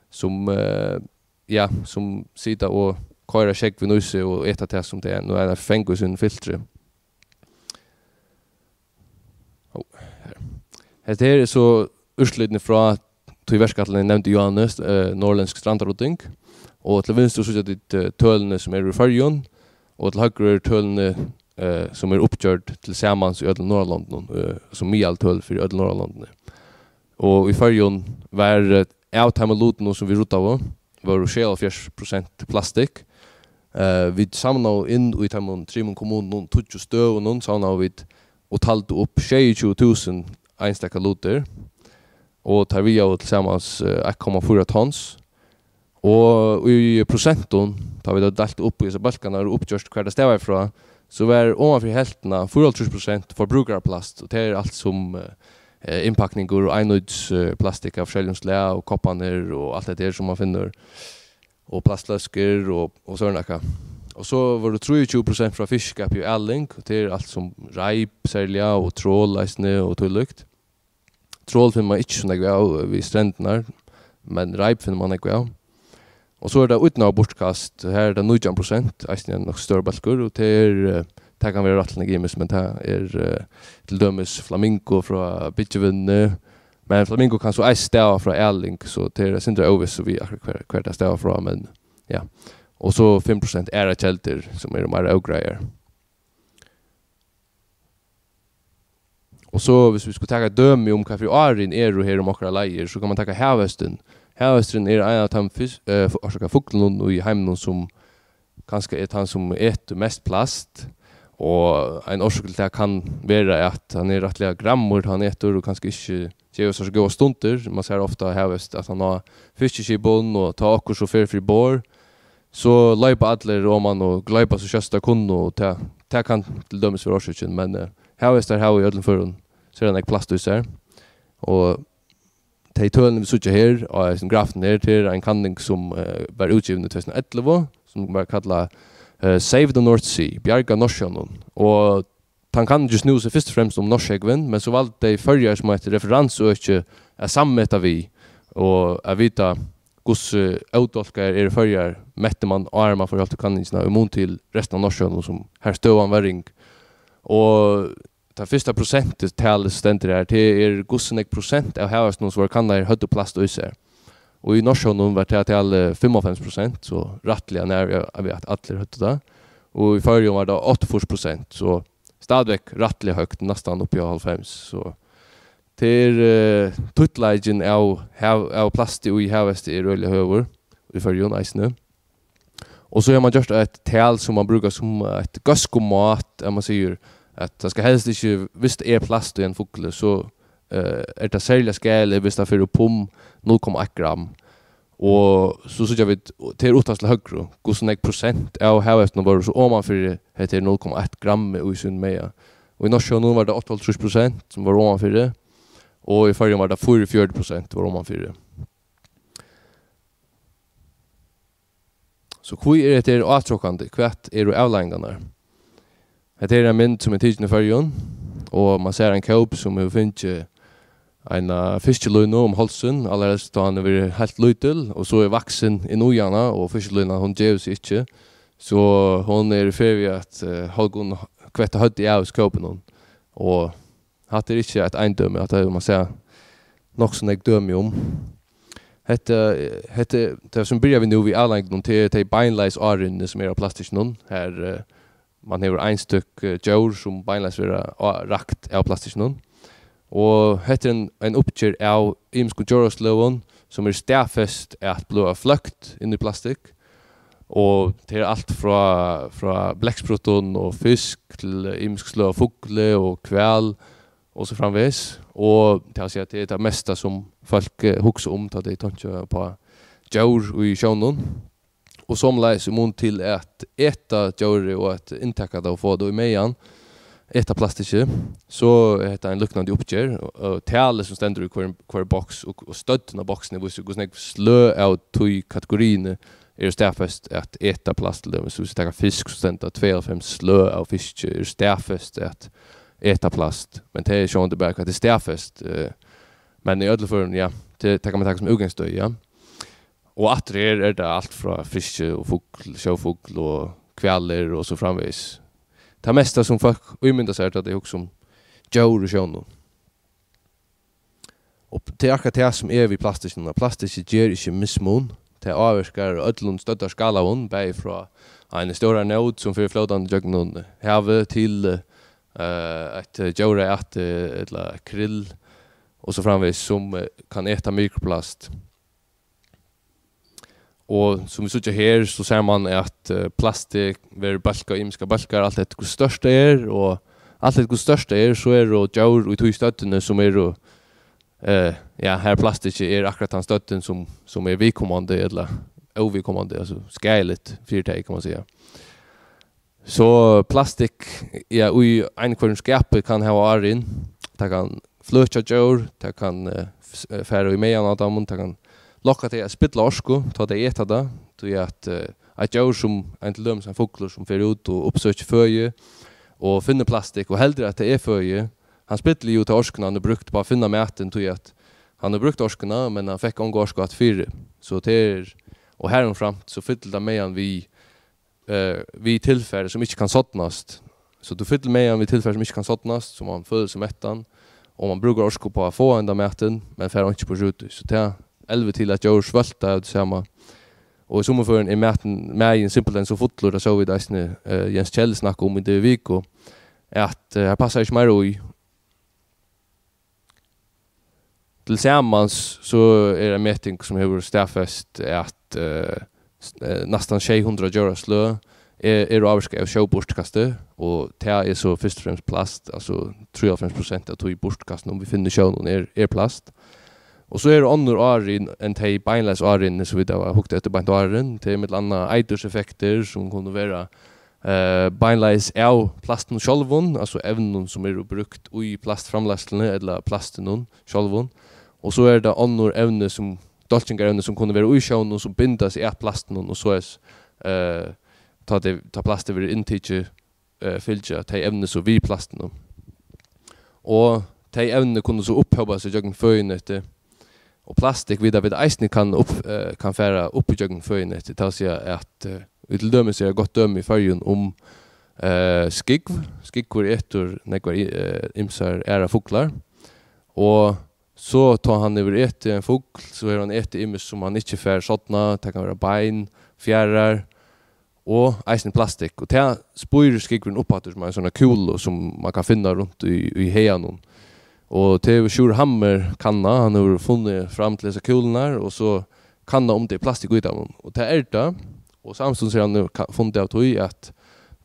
sum uh, ja, sum sita og koyra sjógvin í seg og eta tað sum tað er, nú er ein fangur í sínum filtri. Ó, her. Hetta her er so úrslitini frá tí verkætlan eg nevndi, Jóhannes, eh, Norðlensk Strandarydding. Og til vinstru síggja tit eh, tølini sum eru í Føroyum, og til høgru eru tølini eh, sum eru uppgjørd til samans í øllum Norðurlondunum, eh, sum miðaltøl fyri øll Norðurlondini. Og í Føroyum var eh, av teimum lutunum sum vit ruddaðu, vóru sjeyoghálvfjerðs prosent plastikk. Eh, vit savnaðu inn í teimum trimum kommununum, tíggju støðunum, savnaðu vit og taldu upp sjeyogtjúgu túsund einstaka lutir, og teir vigaðu til samans eh, eitt komma fýra tons. Og í prosentum, tá vit høvdu deilt upp í hesar bólkarnar og uppgjørt, hvar tað stavaði frá, so var oman fyri helvtina, fýraoghálvtrýss prosent, forbrúkaraplast, og tað er alt sum eh, innpakningur og einnýtisplastikk av forskelligum slag, og kopparnir og alt hetta her sum man finnur, og plastfløskur og, og sovorðið nakað. Og so vóru trýogtjúgu prosent frá fiskiskapi og aling, og tað er alt sum reip serliga, og trol eisini og tílíkt. Trol finnur man ikki so nógv av við strendirnar, men reip finnur man nógv av. Og so er tað ídnaðarburturkast, her er tað nítjan prosent, eisini ein nokk stórur bólkur, og tað er, eh, tað kann vera rættiliga ymiskt, men tað er eh, til dømis flamingo frá byggivinnuni, men flamingo kann so eisini stava frá aling, so tað er eitt sindur óvist, so við akkurát hvar, hvar tað stavar frá, men ja. Og so fimm prosent aðrar keldur, sum eru meira ógreiðar. Og so, viss vit skulu taka eitt dømi um, hvat fyri árin eru her um okkara leiðir, so kann man taka havhestin. Havhesturin er ein av teimum fis- eh, fu- orsaka, fuglunum í heiminum, sum kanska er tann, sum etur mest plast, og ein orsøk til tað kann vera, at hann er rættiliga grammur, tá hann etur, og kanska ikki gevur sær so góðar stundir. Man sær ofta havhest, at hann á fiskiskipum, og tá okkurt so fer fyri borð, so leypa allir oman og gleipa so skjótt teir kunnu, og tað, tað kann til dømis vera orsøkin, men eh, havhestar hava í øllum førum sera nógv plast í sær, og tey tølini, vit síggja her á hesum grafini her, tað er ein kanning, sum eh, var útgivin í tvey túsund og ellivu, sum var kallað uh, Save the North Sea, Bjarga Norðsjónum. Og tann kanningin snúði seg fyrst og fremst um Norðsjógvin, men so valdu tey Føroyar sum eitt referensuøki at sammeta við, og at vita, hvussu ódálkaðar eru Føroyar, metti mann, áðrenn mann fór í holt við kanningina, í mun til restina av Norðsjónum, sum har støðan var ring. Og tað fyrsta prosenttalið stendur har, tað er, hvussu nógv prosent av havhestunum, sum vóru kannaðir, høvdu plast í sær. Og í Norðsjónum var tað talið fimmoghálvfems prosent, so rættiliga nær við, at allir høvdu tað. Og í Føroyum var tað áttaogfýrs prosent, so stadigvæk rættiliga høgt, næstan uppi á hálvfems. So tað er, eh, títtleikin av, av, av plasti í havhesti er øgiliga høgur í Føroyum eisini. Og so hevur mann gjørt eitt tal, sum mann brúkar sum eitt góðskumát, at mann sigur, at tað skal helst ikki, viss tað er plast í ein fugli, so, eh, er tað serliga skaðiligt, viss tað fer upp um null komma eitt gram. Og so síggja vit, og tað er uttast til høgru, hvussu nógv prosent av havhestunum vóru so omanfyri hetta her null komma eitt grammi í sínum maga. Og í Norðsjónum var tað áttaoghálvtrýss prosent, sum vóru omanfyri, og í Føroyum var tað fýraogfjøruti prosent, vóru omanfyri. So hví er hetta her átrokandi? Hvat eru avleiðingarnar? Hetta er ein mynd, sum er tikin í Føroyum, og mann sær ein kóp, sum hevur fingið eina fiskilínu um hálsin, allarhelst tá hann hevur verið heilt lítil, og so er vaksin inn í hana, og fiskilínan, hon gevur seg ikki. So hon er í ferð við at, eh, hálvgum kvetta høvdið av hesum kópinum. Og hatta er ikki eitt eindømi, hatta hevur mann sæð nokk so nógv dømi um. Hetta, hetta, tað sum byrja vit nú við avleiðingunum, tað er tey beinleiðis árinini, sum eru á plastikkinum. Har, eh, mann hevur einstøk, eh, djór, sum beinleiðis verða á-, rakt av plastikkinum. Og hetta er ein, ein uppgerð av ymiskum djórasløgum, sum er staðfest at blíva fløkt inn í plastikk. Og tað er alt frá, frá blekksprutum og fisk til ymisk sløg av fugli og hval og so framvegis. Og tað vil siga, tað er tað mesta, sum fólk, eh, hugsa um, tá tey tonkja upp á djór í sjónum. Og somuleiðis í mun til at eta djórið og at inntaka tað og fáa tað í magan, eta plastikið, so er hetta ein líknandi uppgerð. Og, og talið, sum stendur í hvør, hvør boks, og, og støddin á boksini, vísir, hvussu nógv sløg av tí kategoriini eru staðfest at eta plast. Til dømis, viss vit taka fisk, so stendur tað, tveyoghálvfems sløg av fiski eru staðfest at eta plast. Men tað er sjálvandi bara, hvat er staðfest, eh, men í øllum førum, ja, tað, tað kann mann taka sum útgangsstøði, ja. Og aftur her er tað alt frá fiski og fugl, sjófugl og hvalir og so framvegis. Tað mesta, sum fólk ímynda sær, tá tey hugsa um djór í sjónum. Og tað er akkurát tað, sum er við plastikkinum, at plastikkið ger ikki mismun. Tað ávirkar á øllum støddarskalaðum, bæði frá eini stórari nót, sum fer flótandi gjøgnum havið, til, eh, eitt djóraæti ella krill og so framvegis, sum, eh, kann eta mikroplast. Og sum vit síggja her, so sær mann, at, eh, plastikk verður bólkað í ymiskar bólkar, alt eftir hvussu stórt tað er, og alt eftir hvussu stórt tað er, so eru djór í tí støddini, sum eru, eh, ja, har plastikkið er akkurát tann støddin, sum, sum er viðkomandi ella óviðkomandi, altso skaðiligt fyri tey, kann mann siga. So plastikk, ja, í einhvørjum skapi kann hava árin. Tað kann fløkja djór, tað kann, eh, f-, eh, fara í magan á teimum, tað kann lokka tey at spilla orku, tá tey eta tað. Tí at, eh, eitt djór sum ein, til dømis ein fuglur, sum fer út og uppsøkir føði og finnur plastikk og heldur, at tað er føði, hann spillir jú ta orkuna, hann hevur brúkt upp á at finna matin, tí at hann hevur brúkt orkuna, men hann fekk onga orku aftur fyri. So tað er, og harumframt, so fyllir tað magan við eh, við tilfari, sum ikki kann sodnast. So tú fyllir magan við tilfari, sum ikki kann sodnast, so mann følir seg mettan, og mann brúkar orku upp á at fáa hendan matin, men fær einki burtur úr tí. So tað elvir til, at djór svølta av tí sama. Og í summum førum er matin, magin simpelthen so fullur, tað sóu vit eisini, eh, Jens Kjell snakka um í døgum og viku, at, eh, her passar ikki meira í. Tilsamans so er ein meting, sum hevur staðfest, at, eh, s-, eh, næstan sjey hundrað djórasløg er, eru ávirkað av sjóburturkasti, og tað er so fyrst og fremst plast, altso trýoghálvfems prosent av tí burturkastinum, vit finna í sjónum, er, er plast. Og so eru onnur árin enn tey beinleiðis árinini, sum vit hava hugt eftir beint áðrenn. Tað er millum annað eiturseffektir, sum kunnu vera, eh, beinleiðis av plastinum sjálvum, altso evnum, sum eru brúkt í plastframleiðsluni ella plastinum sjálvum. Og so eru tað onnur evni, sum dálkingarevni, sum kunnu vera í sjónum, sum binda seg at plastinum og soleiðis, eh, tá tey, tá plastið verður inntikið, eh, fylgja tey evni so við plastinum. Og tey evnini kunnu so upphópa seg gjøgnum føðinetið, og plastikk vita vit eisini kann upp, eh, kann fara upp í gjøgnum føðinetið, tað vil siga at, eh, vit til dømis er eitt gott dømi í Føroyum um, eh, skúgv. Skúgvur etur nógvar, eh, ymsar aðrar fuglar, og so tá hann hevur etið ein fugl, so hevur hann etið ymiskt sum hann ikki fær sodnað, tað kann vera bein, fjaðrar, og eisini plastikk. Og tað spýr skúgvurin upp aftur sum ein sovorðna kúlu, sum man kann finna runt í, í haganum. Og tað hevur Sjúrður Hammer kannað, hann hevur funnið fram til hesar kúlurnar, og so kannað um tað er plastikk í teimum. Og tað er tað, og samstundis hevur hann nú ka-, funnið av tí, at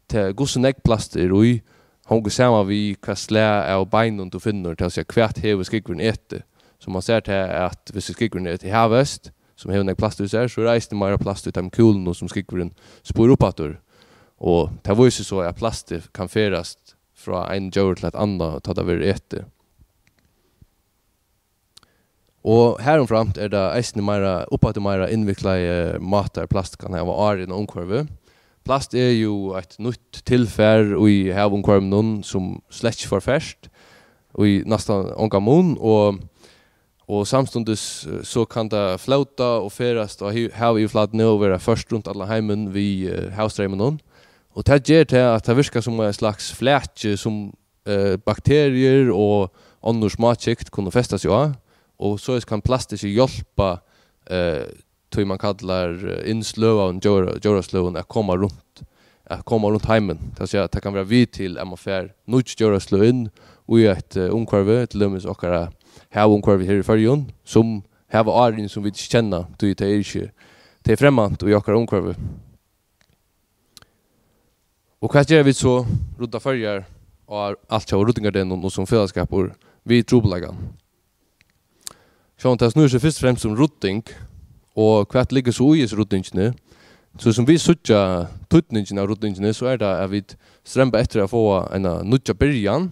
tað, hvussu nógv plast er í, hongur saman við, hvat slag av beinum tú finnur, tað vil siga, hvat hevur skúgvurin etið. So man sær tað, at viss skúgvurin etur havhest, sum hevur nógv plast í sær, so er eisini meira plast í teimum kúlunum, sum skúgvurin spýr upp aftur. Og tað vísir so, at plastið kann ferðast frá einum djóri til eitt annað, tá tað verður etið. Og harumframt er tað eisini meira, uppaftur meira innviklaði mátar, plast kann hava áhrif á umhvørvið. Plast er jú eitt nýtt tilfar í havumhvørvinum, sum slett ikki forferst í næstan ongan mun, og, og samstundis, eh, so kann tað flóta og ferðast á hi-, havyvirflatuni og verða ført runt allan heimin við, eh, havstreyminum. Og tað ger tað, at tað virkar sum ein slags flaki, sum, eh, bakteriur og onnur smákykt kunnu festa seg á, og soleiðis kann plast ikki hjálpa, eh, tí man kallar, eh, innsløgaðum djóra-, djórasløgum at koma runt, at koma runt heimin. Tað vil siga, at tað kann vera við til, at man fær nýggj djórasløg inn í eitt, eh, umhvørvi, til dømis okkara havumhvørvi her í Føroyum, sum hava árin, sum vit ikki kenna, tí tað er ikki, tað er fremmant í okkara umhvørvi. Og hvat gera vit so, rudda Føroyar, á altjóða ruddingardegnum og sum felagsskapur við trupulleikan? Sjálvandi tað snýr seg fyrst og fremst um rudding, og hvat liggur so í hesi ruddingini? So sum vit síggja týdningin av ruddingini, so er tað, at vit stremba eftir at fáa eina nýggja byrjan,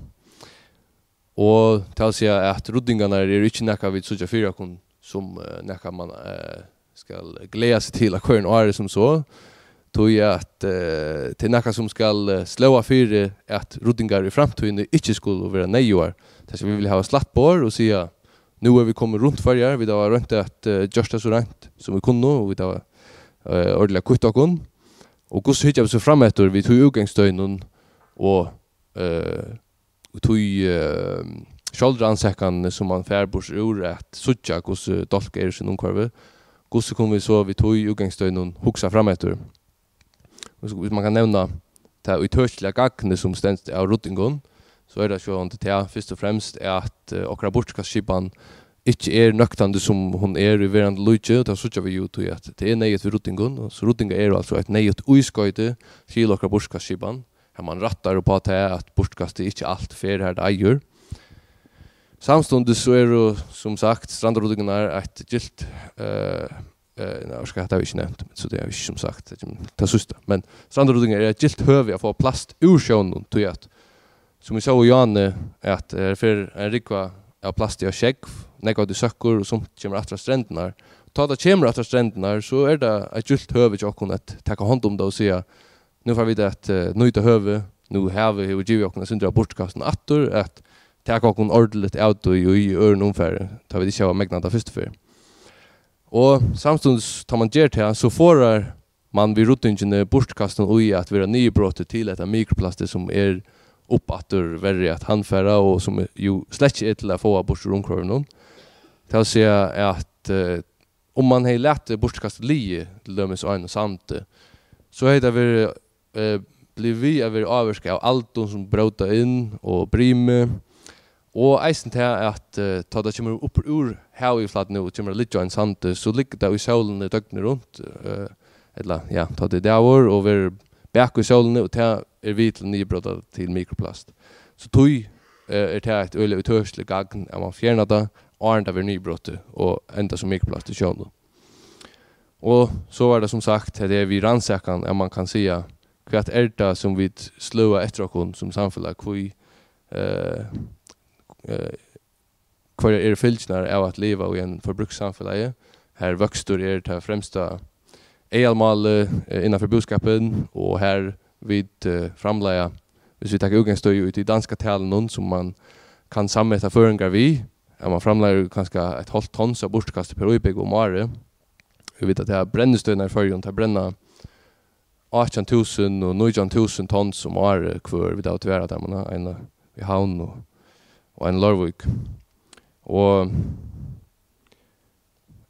og tað vil siga, at ruddingarnar eru ikki nakað, vit síggja fyri okkum sum, eh, nakað, man, eh, skal gleða seg til á hvørjum ári sum so, tí at, eh, tað er nakað, sum skal, eh, slóa fyri, at ruddingar í framtíðini ikki skulu vera neyðugar. Tað skal, vit vilja hava slætt borð og siga, nú eru vit komin runt Føroyar, vit hava roynt at, eh, gjørt tað so reint, sum vit kunnu, og vit hava, eh, ordiliga kýtt okkum. Og hvussu hyggja vit so frameftir við tí útgangsstøðinum og, eh, tí, eh, sjálvrannsakan, sum man fær burtur úr at síggja, hvussu dálkað er í sínum umhvørvi, hvussu kunnu vit so við tí útgangsstøðinum hugsa frameftir? Hvis, hvis man kann nevna tað ítøkiliga gagn, sum stendur av ruddingum, so er tað sjálvandi tað, fyrst og fremst, at, eh, okkara burturkastskipan ikki er nøktandi, sum hon er í verandi líki, og tað síggja vit jú, tí at tað er neyðugt við ruddingum, og so ruddingar eru altso eitt neyðugt ískoyti til okkara burturkastskipan, har man rættar upp á tað, at burturkastið ikki alt fer har tað eigur. Samstundis so eru, sum sagt, strandaruddingarnar eitt gylt, eh, eh, nei, orka, hetta havi eg ikki nevnt, so tað havi eg ikki, sum sagt, tað kemur tað síðsta. Men strandaruddingar er eitt gylt høvi at fáa plast úr sjónum, tí at, sum vit sóu í áðni, at her fer ein rúgva av plasti á sjógv, nógv av tí søkkur, og sumt kemur aftur á strendurnar. Tá tað kemur aftur á strendurnar, so er tað eitt gylt høvi hjá okkum at taka hond um tað og siga, nú fara vit at, eh, nýta høvið, nú havið hevur givið okkum eitt sindur av burturkastum aftur, at taka okkum ordiligt av tí í øðrum umfari, tá vit ikki hava megnað tað fyrstu ferð. Og samstundis, tá man ger tað, so forðar man við ruddingini burturkastum í at vera niðurbrotið til hetta mikroplastið, sum er upp aftur verri at handfara og sum jú slett ikki er til at fáa burtur úr umhvørvinum. Tað vil siga at, eh, um man hevði latið burturkastið ligið, til dømis á einum sandi, so hevði tað verið, eh, blivið við at verið ávirkað av aldum sum bróta inn og brimi, og eisini tað at, eh, tá tað kemur upp úr havyvirflatuni og kemur at liggja á ein sandi, so liggur tað í sólini døgnið runt, eh, ella, ja, tá tað er dagur og verður bakað í sólini, og tað er við til niðurbróta til mikroplast. So tí, eh, er tað eitt øgiliga ítøkiligt gagn, at man fjernar tað, áðrenn tað verður niðurbrotið og endar sum mikroplast í sjónum. Og so var tað, sum sagt, at tað er við rannsakan, at man kann siga, hvat er tað, sum vit sløga eftir okkum sum samfelag? Hví, eh, eh, hvørjar eru fylgjurnar av at liva í einum forbrukssamfelagi, har vøkstur er tað fremsta, aðalmálið, eh, innan fyri búskapin, og har vit, eh, framleiða, hvis vit taka útgangspunkt í tí danska talinum, sum man kann sammeta føroyingar við, at man framleiðir kanska eitt hálvt tons av burturkasti per íbúgva um árið. Vit vita, at tað er brennistøðin í Føroyum, tað brenna átjan túsund og nítjan túsund tons um árið hvør, vit hava tvær av teimum, eina í Havn og, og eina í Leirvík. Og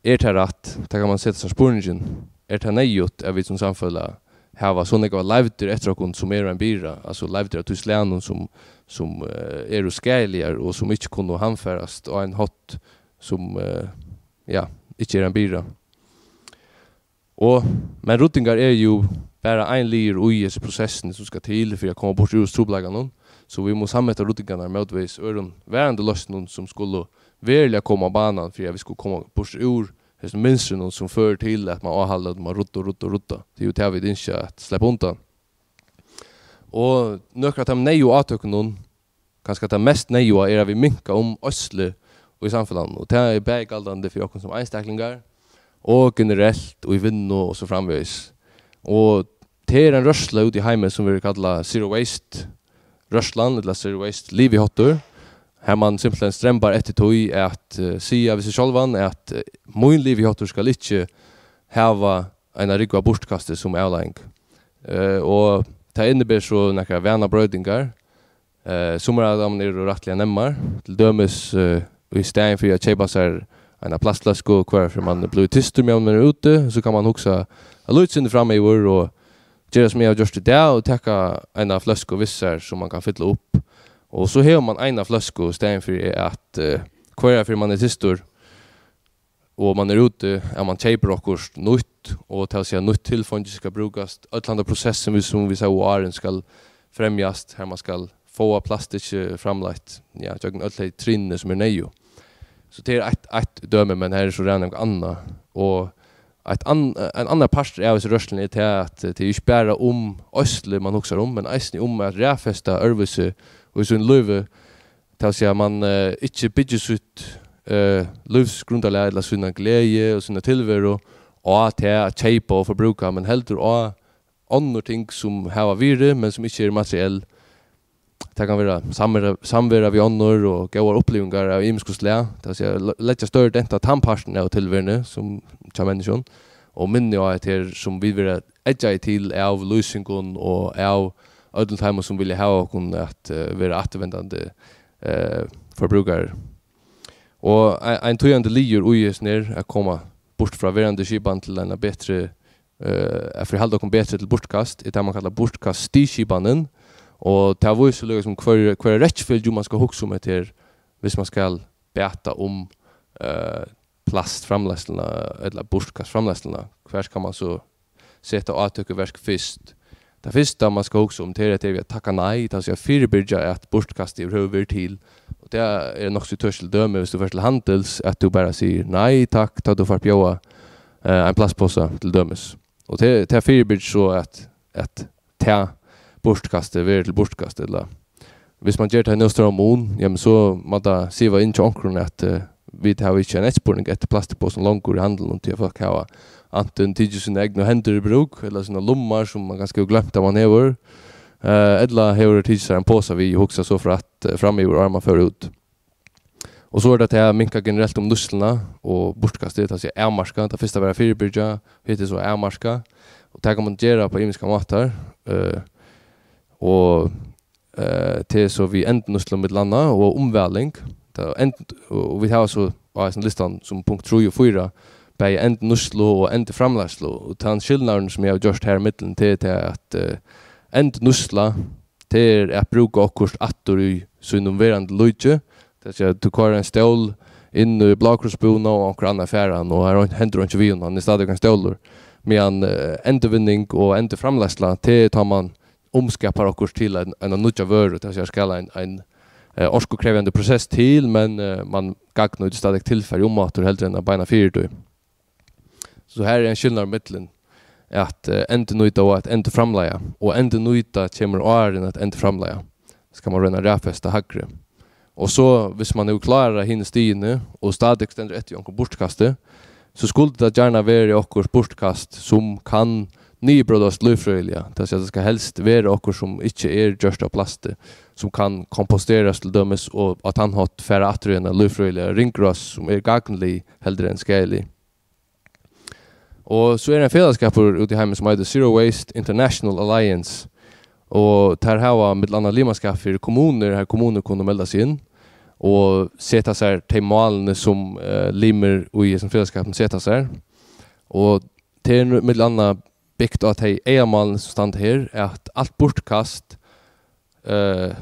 er tað rætt? Tað kann man seta sær spurningin. Er tað neyðugt, at vit sum samfelag hava so nógvar leivdir eftir okkum, sum eru ein byrða, altso leivdir av tí slagnum, sum, sum, eh, eru skaðiligar og sum ikki kunnu handfarast á ein hátt, sum, eh, ja, ikki er ein byrða? Og, men ruddingar er jú bara ein liður í hesi prosessini, sum skal til fyri at koma burtur úr trupulleikanum. So vit mugu sammeta ruddingarnar mótvegis øðrum varandi loysnum, sum skulu veruliga koma á banan, fyri at vit skulu koma burtur úr hesum mynstrinum, sum førir til, at man áhalda, at man rudda og rudda og rudda. Tað er jú tað, vit ynskja at sleppa undan. Og nøkur av teimum neyðugu átøkunum, kanska tað mest neyðuga, er, at vit minka um oyðslu í samfelagnum. Og tað er bæði galdandi fyri okkum sum einstaklingar og generelt og í vinnu og so framvegis. Og tað er ein rørsla úti í heimi, sum verður kallað zero waste rørslan, ella zero waste liviháttur, har man simpelthen strembar eftir tí at, eh, siga við seg sjálvan, at, eh, mín liviháttur skal ikki hava eina rúgvu av burturkasti sum avleiðing. Eh, og tað inniber so nakrar vanabroytingar. Eh, summar av teimum eru rættiliga nemmar. Til dømis, eh, í staðin fyri at keypa sær eina plastfløsku, hvørja ferð man er blivin tystur, meðan man er úti, so kann man hugsa eitt lítið sindur framyvir og gera sum eg havi gjørt í dag og taka eina fløsku við sær, sum man kann fylla upp. Og so hevur man eina fløsku í staðin fyri at, eh, hvørja ferð man er tystur og man er úti, at man keypir okkurt nýtt, og tað vil siga, nýtt tilfeingi skal brúkast. Øll handa prosessin, vit, sum vit sóu áðrenn, skal fremjast, har man skal fáa plastikk, eh, framleitt, ja, gjøgnum øll tey trinini, sum er neyðug. So tað er eitt, eitt dømi, men her er so ræðuliga annað. Og eitt ann-, ein annar partur av hesi rørsluni er tað, at, eh, tað er ikki bara um oyðslu, man hugsar um, men eisini um at raðfesta øðrvísi í sínum lívi. Tað vil siga, at man, eh, ikki byggir sítt, eh, lívsgrundarlag ella sína gleði og sína tilveru á tað at keypa og forbrúka, men heldur á onnur ting, sum hava virði, men sum ikki eru materiell. Tað kann vera samvera, samvera við onnur og góðar upplivingar av ymiskum slag. Tað vil siga, le-, leggja størri dent á tann partin av tilveruni, sum hjá menniskjum, og minni á, at her, sum vit verða eggjaði til av lýsingum og av øllum teimum, sum vilja hava okkum at, eh, vera afturvendandi, eh, forbrúkarar. Og ein, ein týðandi liður í hesum er at koma burt frá verandi skipan til eina betri, eh, at fyrihalda okkum betri til burturkast, er tað, man kallar burturkaststiskipanin. Og tað vísir líka sum hvør, hvørja rekifylgju man skal hugsa um hetta her, hvis man skal bata um, eh, plastframleiðsluna ella burturkastframleiðsluna. Hvar skal man so seta átøk í verk fyrst? Tað fyrsta, man skal hugsa um, tað er, at tað er við at takka nei, tað vil siga, fyribyrgja, at burturkastið yvirhøvur verður til. Og tað er nokk so ítøkiligt dømi, hvis tú fert til handils, at tú bara sigur nei takk, tá tú fært bjóða, eh, ein plastposa, til dømis. Og tað, tað fyribyrgir so, at, at tað burturkastið verður til burturkast, ella hvis man ger tað í nóg stóran mun, jamen, so má tað siva inn hjá onkrum, at, eh, vit hava ikki ein eftirspurning eftir plastikkposum longur í handlinum, tí at fólk hava antin tikið sínar egnu hendur í brúk, ella sínar lummar, sum man kanska hevur gloymt, at man hevur, eh, ella hevur tikið sær ein posa við og hugsað so frægt, eh, framyvir, áðrenn man fór út. Og so er tað tað at minka generelt um nýtsluna og burturkastið, tað vil siga avmarka. Tað fyrsta var at fyribyrgja, hitt er so at avmarka. Og tað kann man gera á ymiskar mátar. Eh, og, eh, tað er so við endurnýtslu millum annað og umvæling. Tað er end-, og vit hava so á hesum listan sum punkt trý og fýra, bæði endurnýtslu og endurframleiðslu. Og tann skilnaðurin, sum eg havi gjørt her í millum, tað er tað at, eh, endurnýtsla, tað er at brúka okkurt aftur í sínum verandi líki. Tað vil siga, tú koyrir ein stól inn í blákrússbúðina og onkur annar fær hann, og har hendir einki við honum, hann er stadigvæk ein stólur. Meðan, eh, endurvinning og endurframleiðsla, tað er, tá man umskapar okkurt til ein, eina nýggja vøru, tað vil siga, skal ein, ein, eh, orkukrevjandi prosess til, men, eh, man gagnnýtir stadigvæk tilfar í umaftur heldur enn at beina fyri tí. So her er ein skilnaður millum at, eh, endurnýta og at endurframleiða. Og endurnýta kemur áðrenn at endurframleiða. Skal man royna at raðfesta hægri. Og so, hvis man hevur klárað hini stigini og stadig stendur eftir í onkrum burturkasti, so skuldi tað gjarna verið okkurt burturkast, sum kann niðurbrótast lívfrøðiliga. Tað sigur, tað skal helst vera okkurt, sum ikki er gjørt av plasti, sum kann komposterast til dømis og á tann hátt fara aftur í eina lívfrøðiliga ringrás, sum er gagnlig heldur enn skaðlig. Og so er ein felagsskapur úti í heimi, sum eitur Zero Waste International Alliance, og teir hava millum annað limaskap fyri kommunur, har kommunur kunnu melda seg inn og seta sær tey málini, sum, eh, limir í hesum felagsskapinum seta sær. Og tað er nú millum annað bygt á tey egamálini, sum standa her, at alt burturkast, eh,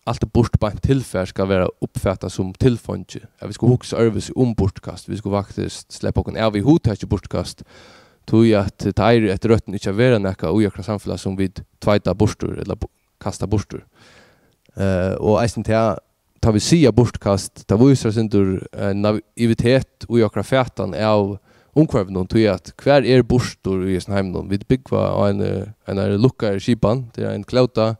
alt burturbeint tilfar skal vera uppfatað sum tilfeingi. At vit skulu hugsa øðrvísi um burturkast. Vit skulu faktiskt sleppa okkum av við hugtakið burturkast, tí at tað eigur eftir røttum ikki at vera nakað í okkara samfelag, sum vit tveita burtur ella bu-, kasta burtur. Eh, og eisini tað, tá vit siga burturkast, tað vísir eitt sindur, eh, naivitet í okkara fatan av umhvørvinum, tí at hvar er burtur í hesum heiminum? Vit búgva á eini, einari lukkaðari skipan, tað er ein klóta,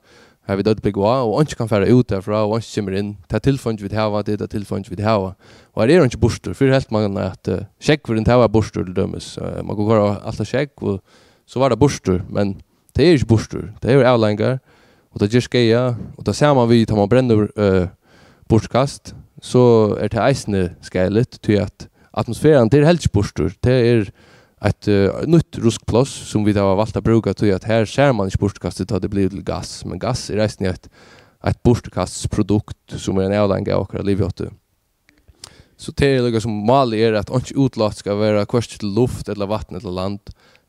har vit øll búgva á, og einki kann fara út derfrá, og einki kemur inn. Tað tilfeingi vit hava, tað er tað tilfeingi vit hava. Og har er einki burtur. Fyrr helt man at, eh, sjógvurin, tað var burtur til dømis. Eh, man kundi koyra alt á sjógv, og so var tað burtur, men tað er ikki burtur. Tað hevur avleiðingar, og tað ger skaða, og tað sama við, tá man brennur, eh, burturkast, so er tað eisini skaðligt, tí at atmosferan, tað er heldur ikki burtur. Tað er eitt, eh, nýtt ruskpláss, sum vit hava valt at brúka, tí at har sær man ikki burturkastið, tá tað blívur til gass. Men gass er eisini eitt, eitt burturkastprodukt, sum er ein avleiðing av okkara livihátti. So tað er líka sum málið er, at einki útlát skal vera hvørki til luft ella vatn ella land,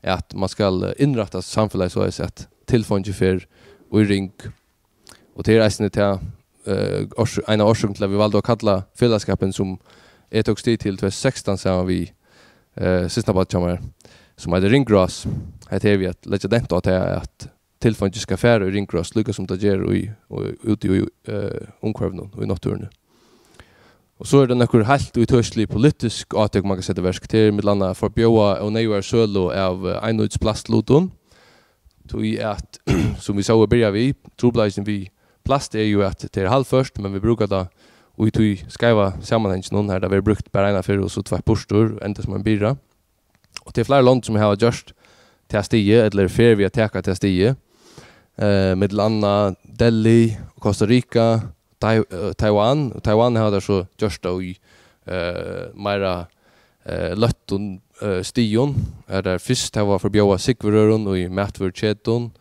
at man skal, eh, innrætta samfelagið soleiðis, at tilfeingi fer í ring. Og tað er eisini tað, eh, ors-, ein av orsøkunum til, at vit valdu at kalla felagsskapin, sum eg tók stig til tvey túsund og sekstan saman við, eh, systkinabarn hjá mær, sum eitur Ringrás. Hetta er við at leggja dent á tað, at tilfeingi skal fara í ringrás, líka sum tað ger í, í, úti í, eh, umhvørvinum, í náttúruni. Og so er tað nøkur heilt ítøkilig politisk átøk, man kann seta í verk. Tað er millum annað at forbjóða óneyðugar sølu av, eh, einnýtisplastlutum. Tí at, sum vit sóu at byrja við, trupulleikin við plast er jú, at tað er haldført, men vit brúka tað í tí skeiva samanhanginum, har tað verður brúkt bara eina ferð og so tveitt burtur, enda sum ein byrða. Og tað er fleiri lond, sum hava gjørt tað stigið, ella eru í ferð við at taka tað stigið. Eh, millum annað Delhi, Costa Rica, Tai-, eh, Taiwan. Og Taiwan hava teir so gjørt tað í, eh, meira, eh, løttum, eh, stigum. Har teir fyrst hava forbjóðað sigurvørur í matvørukedum,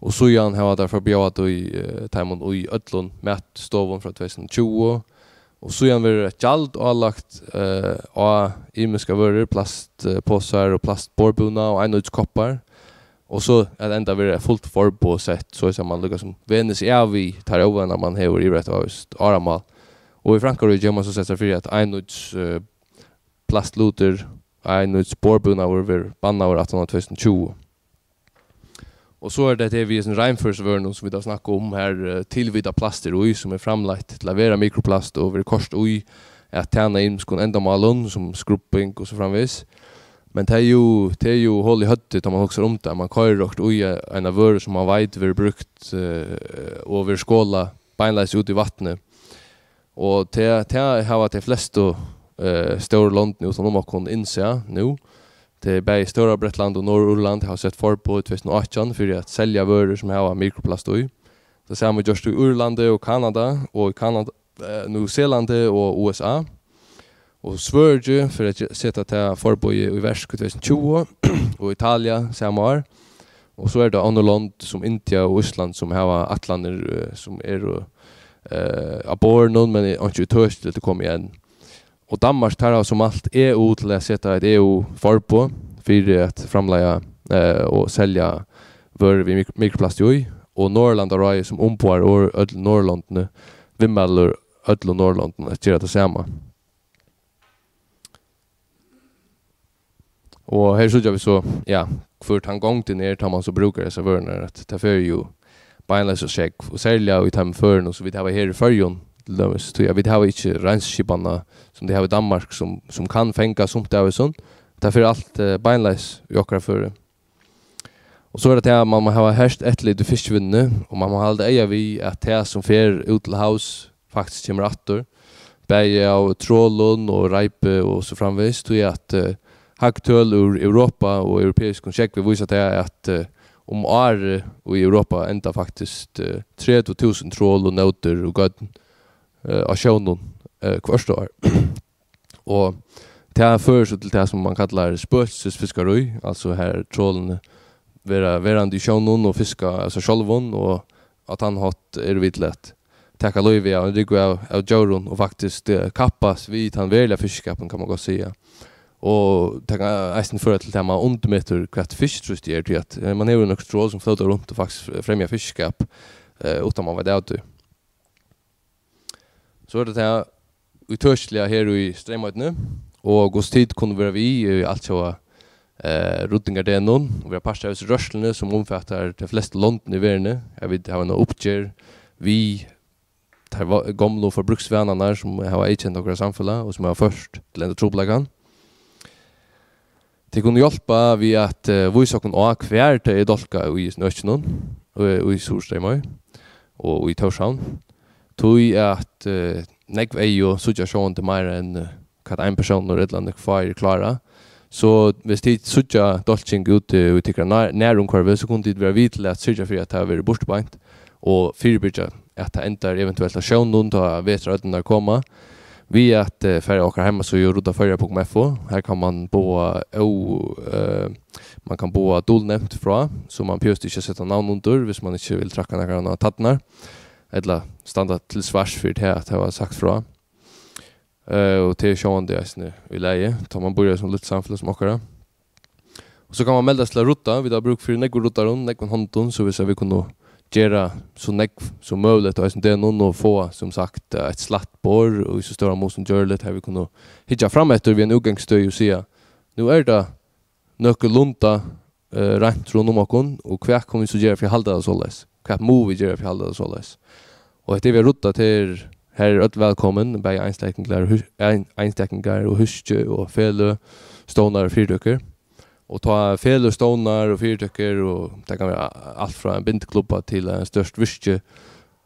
og síðan hava teir forbjóðað í, eh, teimum í øllum matstovum frá tvey túsund og tjúgu. Og síðan verður eitt gjald álagt, eh, á ymiskar vørur, plastposar og plastborðbúnað og einnýtiskoppar. Og so at enda verður eitt fult forboð sett, so at man líka sum venur seg av við teir óvenjingar, man hevur yvirhøvt á, veist, áramál. Og í Frankaríki hevur man so sett sær fyri, at einnýtis, eh, plastlutir, einnýtisborðbúnaður verður bannaður aftan á tvey túsund og tjúgu. Og so er tað her við hesum reinførisvørunum, sum vit hava snakkað um her, eh, tilvitað plast er í, sum er framleitt til at vera mikroplast og verður koyrt í at tæna ymiskum endamálum, sum skrubbing og so framvegis. Men tað er jú, tað er jú hol í høvdið, tá man hugsar um tað. Man koyrir okkurt í, eh, eina vøru, sum man veit verður brúkt, eh, og verður skolað beinleiðis út í vatnið. Og tað, tað hava tey flestu, eh, stóru londini uttan um okkum innsæð nú. Tað er bæði Stóra Bretland og Norðurírland hava sett forboð í tvey túsund og átjan fyri at selja vørur, sum hava mikroplast í. Tað sama er gjørt í Írlandi og Kanada, og í Kanada, eh, Nýsælandi og U S A. Og Svøríki fyri at ge-, seta tað forboðið í verk í tvey túsund og tjúgu, og Italia sama ár. Og so er tað onnur lond sum India og Ísland, sum hava ætlanir, eh, sum eru, eh, á borðinum, men einki ítøkiligt er komið enn. Og Danmark, teir hava sum alt E U til at seta eitt E U-forboð fyri at framleiða, eh, og selja vørur við mik-, mikroplasti í. Og Norðurlandaráðið, sum umboðar or-, øll Norðurlondini, viðmælir øllum Norðurlondum at gera tað sama. Og her síggja vit so, ja, hvør tann gongdin er, tá man so brúkar hesar vørurnar, at tað fer jú beinleiðis á sjógv, og serliga í teimum førum, sum vit hava her í Føroyum, til dømis, tí at vit hava ikki reinsiskipanina, sum tey hava í Danmark, sum, sum kann fanga sumt av hesum. Tað fer alt, eh, beinleiðis í okkara føri. Og so er tað tað, at man má hava hert eftirlit við fiskivinnuni, og man má halda eyga við, at tað, sum fer út til havs, faktiskt kemur aftur, bæði av trolum og reipi og so framvegis, tí at, eh, Hagtøl úr Europa og europeiskum sjógvi vísa tað, at, eh, um árið í Europa enda faktiskt, eh, tretivu túsund trol og nótir og gørn, eh, á sjónum, eh, hvørt ár. Og tað førir so til tað, sum man kallar spøkilsfiskarí, altso har trolini vera verandi í sjónum og fiska av sær sjálvum, og á tann hátt eru vit til at taka lívið av ein rúgvu av, av djórum og faktiskt, eh, kappast við tann veruliga fiskiskapin, kann man gott siga. Og tað kann eisini føra til tað, man undirmetur, hvat fiskitrýstið er, tí at, eh, man hevur nøkur trol, sum flóta runt og faktiskt fremja fiskiskap, eh, uttan man veit av tí. So er tað tað ítøkiliga her í Streymoynni, og hvussu tit kunnu vera við í altjóða, eh, ruddingardegnum og vera partur av hesi rørsluni, sum umfatar tey flestu londini í verðini, har vit hava eina uppgerð við tær va-, gomlu forbruksvanarnar, sum hava eyðkent okkara samfelag og sum hava ført til henda trupulleikan. Tit kunnu hjálpa við at, eh, vísa okkum á, hvar tað er dálkað í økinum, eh, í Suðurstreymoy og í Tórshavn. Tí at, eh, nógv eygu síggja sjálvandi meira enn, eh, hvat ein persónur ella nøkur fáir klára. So viss tit síggja dálking úti í tykkara nær-, nærumhvørvi, so kunnu tit vera við til at syrgja fyri, at tað verður burturbeint, og fyribyrgja, at tað endar eventuelt á sjónum, tá vetraródnirnar koma, við at, eh, fara á okkara heimasíðu, rudda føroyar punktum f o. Her kann man boða ó-, eh, man kann boða dulnevnt frá, so man behøvist ikki at seta navn undir, viss man ikki vil trakka nakran á tærnar, ella standa til svars fyri tað at hava sagt frá. Eh, og tað er sjálvandi eisini í lagi, tá man býr í einum lítlum samfelagi sum okkara. Og so kann man meldast til at rudda. Vit hava brúk fyri nógvum ruddarum, nógvum hondum, so viss at vit kunnu gera so nógv sum møguligt á hesum degnum og fáa, sum sagt, eitt slætt borð og í so stóran mun sum gjørligt, har vit kunnu hyggja fram eftir við ein útgangsstøði og siga, nú er tað nøkulunda, eh, reint rundan um okkum, og hvat kunnu vit so gera fyri at halda tað soleiðis? Hvat mugu vit gera fyri at halda tað soleiðis? Og hetta er við at rudda, tað er, her eru øll vælkomin, bæði einstaklingar og hús-, ein-, einstaklingar og húski og feløg, stovnar og fyritøkur. Og tá feløg, stovnar og fyritøkur, og tað kann vera alt frá ein bindiklubba til ein stórt virki,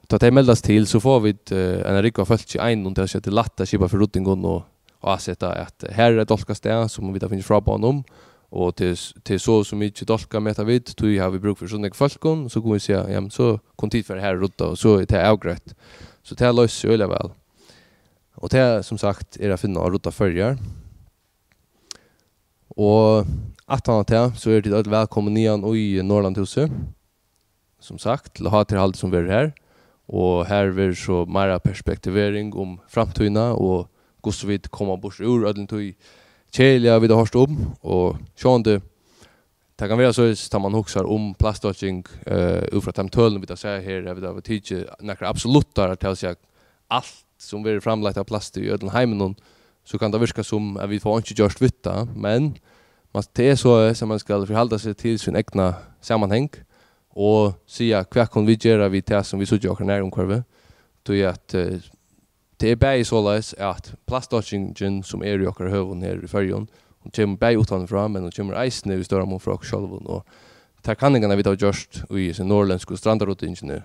tá tey meldast til, so fáa vit, eh, eina rúgvu av fólki í einum, tað er, tað er lætt at skipa fyri ruddingum og áseta, at her er eitt dálkað stað, sum vit hava fingið fráboðan um, og til, til so og so mikið dálkað, meta vit, tí hava vit brúk fyri so nógv fólkum, so kunnu vit siga, jamen, so kunnu tit fara har og rudda, og so er tað avgreitt. So tað loysir seg øgiliga væl. Og tað, sum sagt, er at finna á Rudda Føroyar. Og aftan á tað, so eru tit øll vælkomin niðan í Norðurlandahúsið, sum sagt, til hátíðarhaldið sum verður har. Og har verður so meira perspektivering um framtíðina og hvussu vit koma burtur úr øllum tí keðiliga, vit hava hoyrt um. Og sjálvandi, tað kann vera soleiðis, tá man hugsar um plastdálking, eh, út frá teimum tølunum, vit hava sæð her, har vit hava tikið nakrar absoluttar, tað vil siga, alt sum verður framleitt av plasti í øllum heiminum, so kann tað virka sum, at vit fáa einki gjørt við tað, men man, tað er so, at man skal forhalda seg til sín egna samanhang og siga, hvat kunnu vit gera við tað, sum vit síggja í okkara nærumhvørvi? Tí at, eh, tað er bæði soleiðis, at plastdálkingin, sum er í okkara høgum her í Føroyum, hon kemur bæði uttanfrá, men hon kemur eisini í stóran mun frá okkum sjálvum. Og tær kanningarnar, vit hava gjørt í hesi norðurlendsku strandaruddingini,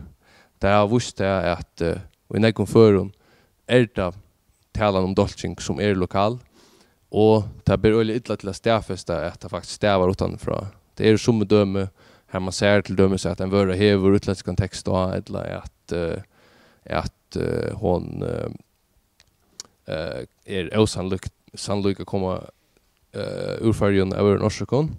tær hava víst tað, at, eh, í nógvum førum er tað talan um dálking, sum er lokal, og tað ber øgiliga illa til at staðfesta, at tað faktiskt stavar uttanfrá. Tað eru summi dømi, har man sær til dømis, at ein vøra hevur útlendskan tekst á, ella at, eh, at, eh, hon, eh, eh, er ósannlík-, sannlík at koma, eh, úr Føroyum av øðrum orsøkum.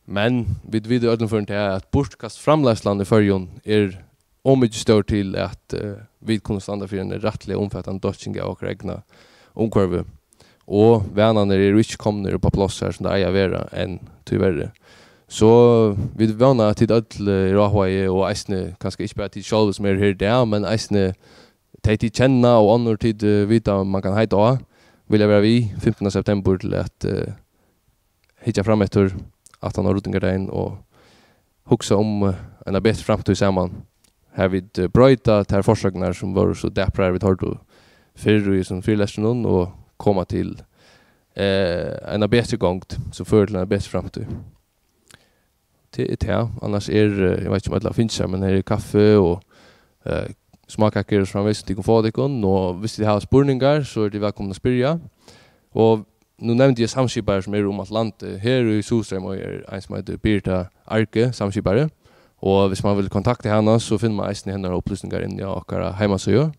Men vit vita í øllum førum tað, at burturkastframleiðslan í Føroyum er ov mikið stór til, at, eh, vit kunnu standa fyri eini rættiliga umfatandi dálking av okkara egna umhvørvi. Og vanarnir eru ikki komnir upp á pláss her, sum tað eiga at vera enn, tíverri. So vit vóna, at tit øll, eh, eru áhugaði, og eisini, kanska ikki bara tit sjálvi, sum eru her í dag, men eisini tey, tit kenna, og onnur, tit, eh, vita, man kann heita á, vilja vera við fimtanda septembur til at, eh, hyggja fram eftir aftan á ruddingardagin og hugsa um, eh, eina betri framtíð saman, har vit, eh, broyta tær forsøgnar, sum vóru so daprar, vit hoyrdu fyrr í hesum fyrilestrinum, og koma til, eh, eina betri gongd, sum førir til eina betri framtíð. Tað er tað. Annars er, eh, eg veit ikki, um øll hava fingið sær, men her er kaffi og, eh, smákakur og so framvegis, sum tit kunnu fáa tykkum. Og viss tit hava spurningar, so eru tit vælkomin at spyrja. Og nú nevndi eg samskiparar sum eru um alt landið. Her í Suðurstreymoy er ein sum eitur Birita Arge, samskipari. Og hvis man vil kontakta hana, so finnur man eisini hennara upplýsingar inni á okkara heimasíðu.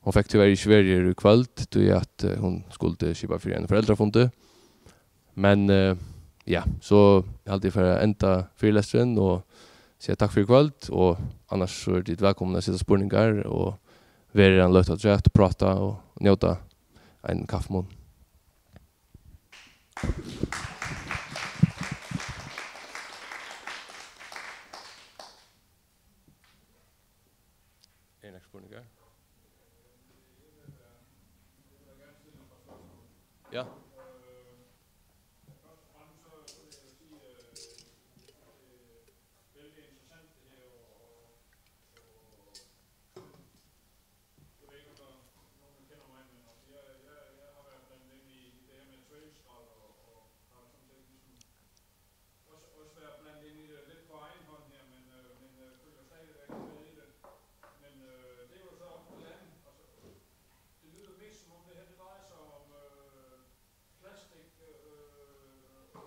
Hon fekk tíverri ikki verið her í kvøld, tí at, eh, hon skuldi skipa fyri ein foreldrafundi. Men, eh, ja, so haldi eg fara at enda fyrilesturin og siga takk fyri í kvøld, og annars so eru tit vælkomin at seta spurningar og vera ein løtu afturat, práta og njóta ein kaffimunn. Eru nakrar spurningar? Ja. Også, også være blandet ind i det lidt på egen hånd her, men, øh, men, øh, følger stadigvæk med i det. Men, øh, det er jo så op til landet. Altså, det lyder mest, som om det her, det drejer sig om, øh, plastik, øh,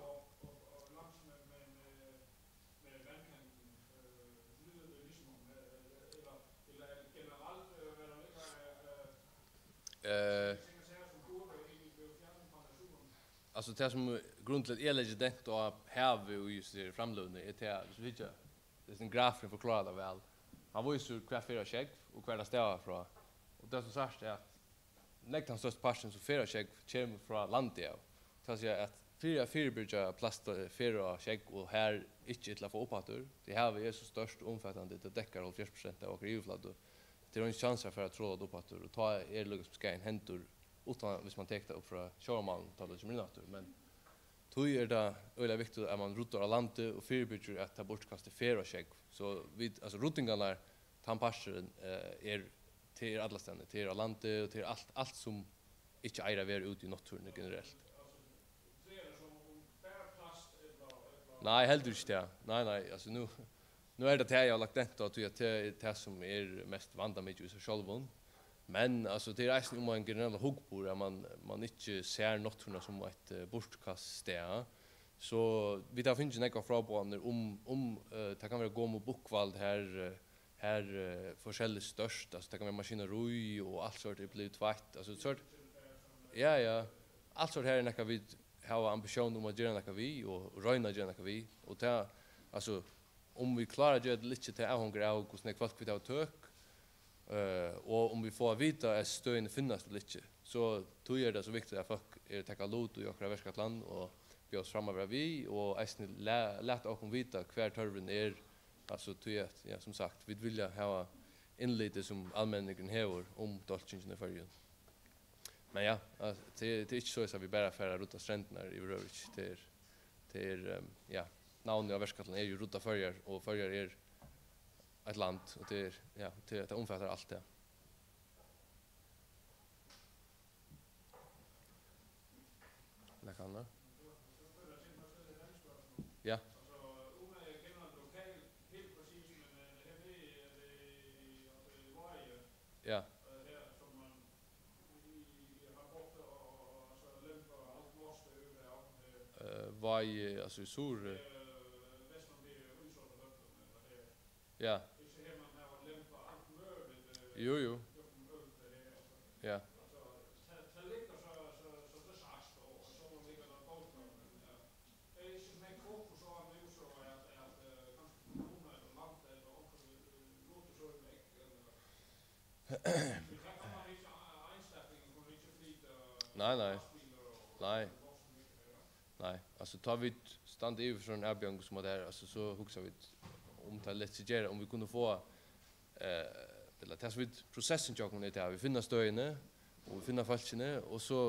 og, og, og langs med, med, med, med vandkanten. Øh, lyder det ligesom om, øh, eller, eller er det generelt, øh, hvad der ligger af, af Øh, ting og sager, som burde egentlig blive fjernet fra naturen? Altso, tað sum, grunden til, at eg leggi dent á havið í hesi framløguni, er tað, at, viss vit hyggja, hesin grafurin forklárar tað væl. Hann vísir, hvat fer á sjógv og hvar tað stavar frá. Og tað, sum sært, er, at nógv tann størsti parturin, sum fer á sjógv, kemur frá landi av. Tað vil siga, at fyri at fyribyrgja, at plast fer á sjógv og har ikki er til at fáa upp aftur, tí havið er so stórt og umfatandi, tað dekkar hálvfjerðs prosent av okkara yvirflatu. Tað er ein kjansur at fara at troða tað upp aftur, og tá er líka sum skaðin hendur, uttan viss mann tekur tað upp frá sjóvarmálinum, tá tað kemur inn aftur. Men tí er tað øgiliga viktigt, at mann ruddar á landi og fyribyrgir, at tað burturkastið fer á sjógv. So vit, altso, ruddingarnar, tann parturin, eh, er, tað er allastaðni, tað er á landi, og tað er alt, alt sum ikki eigur at vera úti í náttúruni generelt. Nei, heldur ikki tað. Nei, nei, altso, nú, nú er tað tað, eg havi lagt dent á, tí at tað er tað, sum er mest vandamikið í sær sjálvum. Men, altso, tað er eisini um ein generellan hugburð, at mann, mann ikki sær náttúruna sum eitt, eh, burturkaststað. So vit hava fingið nógvar fráboðanir um, um, eh, tað kann vera gomul bukkvald har, eh, har, eh, forskelligt stórt, altso, tað kann vera maskinarí og alt sort er blivið tveitt, altso, sort, ja, ja, alt sort har er nakað, vit hava ambitión um at gera nakað við og, og royna at gera nakað við, og tað, altso, um vit klára at gera tað ella ikki, tað avhongur av, hvussu nógv fólk vit hava tøk, eh, og um vit fáa at vita, at støðini finnast ella ikki. So tí er tað so viktigt, at fólk eru, taka lut í okkara verkætlan og bjóðast fram at vera við, og eisini la-, lata okkum vita, hvar tørvurin er, altso, tí at, ja, sum sagt, vit vilja hava innlitið, sum almenningurin hevur um dálkingina í Føroyum. Men ja, al-, tað er, tað er ikki soleiðis, at vit bara fara at rudda strendirnar yvirhøvur ikki. Tað er, tað er, ehm, ja, navnið á verkætlan er jú Rudda Føroyar, og Føroyar er eitt land, og tað er, ja, tað, tað umfatar alt tað. Nakað annað? Ja. Ja. Øh, Vági, altso í suðuri. Ja. Jú, jú. Ja. Nei, nei. Nei. Nei, altso, tá vit standa yvir fyri so eina avbjóðing sum hetta her, altso, so hugsa vit, um tað letur seg gera, um vit kunnu fáa, eh, ella tað sum vit, prosessin hjá okkum er tað, vit finna støðini, og vit finna fólkini, og so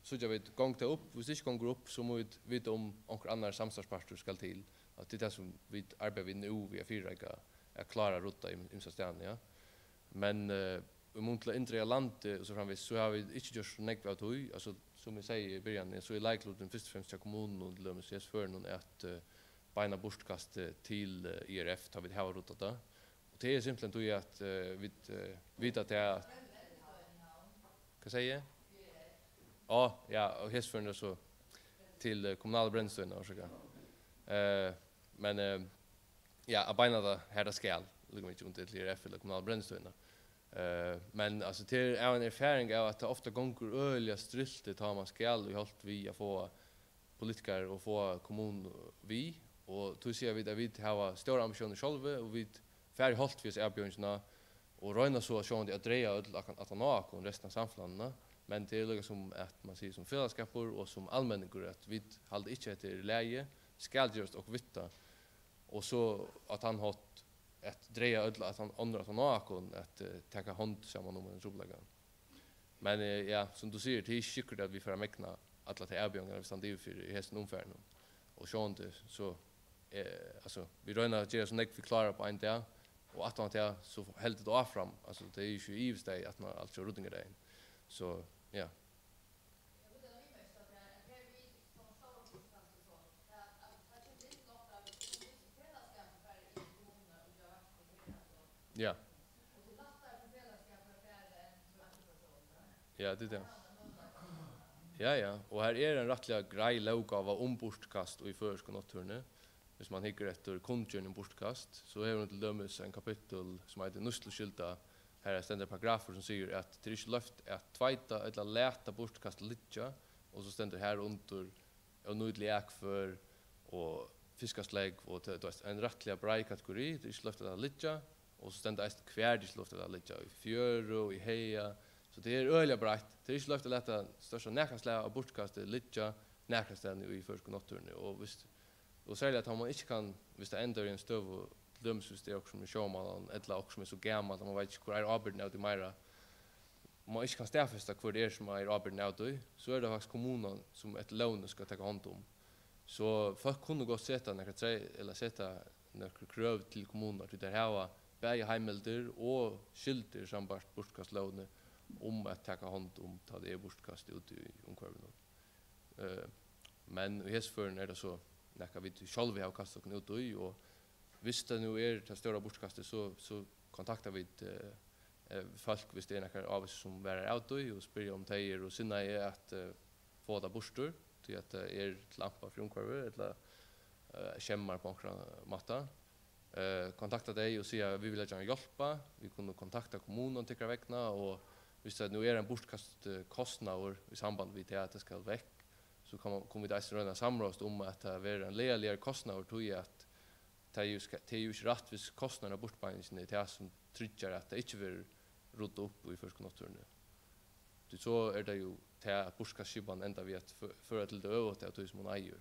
síggja vit, gongur tað upp, viss tað ikki gongur upp, so mugu vit vita, um onkur annar samstarvspartur skal til. At tað er tað sum vit arbeiða við nú, við at fyrireika at klára at rudda ym-, ymsa staðni, ja. Men, eh, í mun til at inndraga landið og so framvegis, so hava vit ikki gjørt so nógv av tí. Altso, sum eg segði í byrjanini, so er leikluturin fyrst og fremst hjá kommununum, til dømis í hesum førunum, at, eh, beina burturkastið til, eh, I R F, tá vit hava ruddað tað. Og tað er simpelthen tí, at, eh, vit, eh, vita tað, at, hvat segði eg? Á, ja, og hesum førunum er so, Til, eh, kommunalu brennistøðina, orsaka. Eh, men, eh, ja, at beina tað har tað skal, líka mikið um tað er til R F ella kommunalu brennistøðina. Eh, men, altso, tað er av ein erfaring av, at tað ofta gongur øgiliga striltið, tá man skal í holt við at fáa politikarar og fáa kommunu við, og tí siga vit, at vit hava stórar ambitiónir sjálvi, og vit fara í holt við hesa avbjóðingina, og royna so at sjálvandi at draga øll aftan, aftan á okkum, restina av samfelagnum, men tað er líka sum, at man sigur, sum felagsskapur og sum almenningur, at vit halda ikki, at hetta er í lagi, skal gerast okkurt við tað, og so á tann hátt at draga øll aftan, onnur aftan á okkum, at, eh, taka hond saman um ein trupulleika. Men, eh, ja, sum tú sigur, tað er ikki sikkurt, at vit fara at megna allar tær avbjóðingar, vit standa yvirfyri í hesum umfarinum. Og sjálvandi, so, eh, altso, vit royna at gera so nógv vit klára upp á ein dag, og aftan á tað, so heldur tað áfram. Altso, tað er jo ikki yvirstaðið aftan á, altso, ruddingardagin. So, ja. Ja. Ja, tað er tað. Ja, ja. Og her er ein rættiliga greið lóggáva um burturkast í føroysku náttúruni. Viss man hyggur eftir kunngerðini um burturkast, so hevur hon til dømis ein kapittul, sum eitur Nýtsluskylda. Har stendur paragraffur, sum sigur, at tað er ikki loyvt at tveita ella lata burturkast liggja, og so stendur har undir, ónýtilig akfør og fiskaslógv og, tú, tú veitst, ein rættiliga breið kategori. Tað er ikki loyvt at lata liggja, og so stendur eisini, hvar tað er ikki loyvt at lata liggja, í fjøru og í haga. So tað er øgiliga breitt. Tað er ikki loyvt at lata stórt sett nakað slag av burturkasti liggja nakrastaðni í føroysku náttúruni. Og viss, og serliga tá man ikki kann, viss tað endar í ein støðu, til dømis viss tað er okkurt sum er sjómannan, ella okkurt sum er so gamalt at man veit ikki, hvør eigur ábyrgdina av tí meira, man ikki kann staðfesta, hvør tað er, sum eigur ábyrgdina av tí, so er tað faktiskt kommunan, sum eftir lógini skal taka hond um. So fólk kunnu gott seta nakrar trey-, ella seta nøkur krøv til kommunurnar, tí tær hava bæði heimildir og skyldur sambært burturkastlógini um at taka hond um, tá tað er burturkast úti í umhvørvinum. Eh, men í hesi førini er tað so nakað, vit sjálvi hava kastað okkum út í, og viss tað nú er tað stóra burturkastið, so, so kontakta vit, eh, eh, fólk, viss tað er nakrar ávísur sum varar av tí, og spyrja um tey eru sinnaði at, eh, fáa tað burtur, tí at tað er til ampa fyri umhvørvið, ella, eh, skemmar á onkran máta. Eh, kontakta tey og siga, "Vit vilja gjarna hjálpa, vit kunnu kontakta kommununa tykkara vegna, og viss tað nú er ein burturkast, eh, kostnaður í samband við tað, at tað skal vekk, so kann man, kunnu vit eisini royna at samráðast um, at tað verður ein lagaligari kostnaður, tí at tað er jo ska-, tað er jo ikki rættvíst, kostnaðurin av burturbeiningini er tað, sum tryggjar, at tað ikki verður ruddað upp í føroysku náttúruni. Tí so er tað jo tað, at burturkastskipanin endar við at fø-, føra til tað øvuta av tí, sum hon eigur.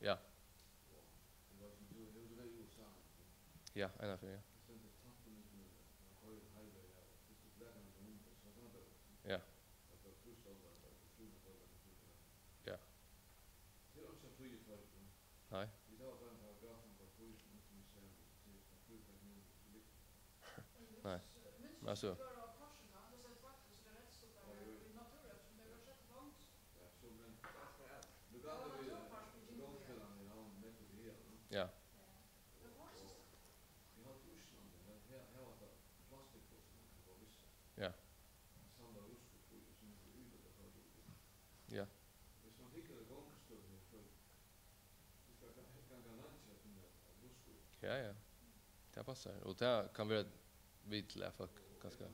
Ja. Ja, eina ferð, ja. Ja. Ja. Nei. Nei. Men altso, ja. Ja. Ja. Ja, ja. Tað passar. Og tað kann vera við til at fólk kanska,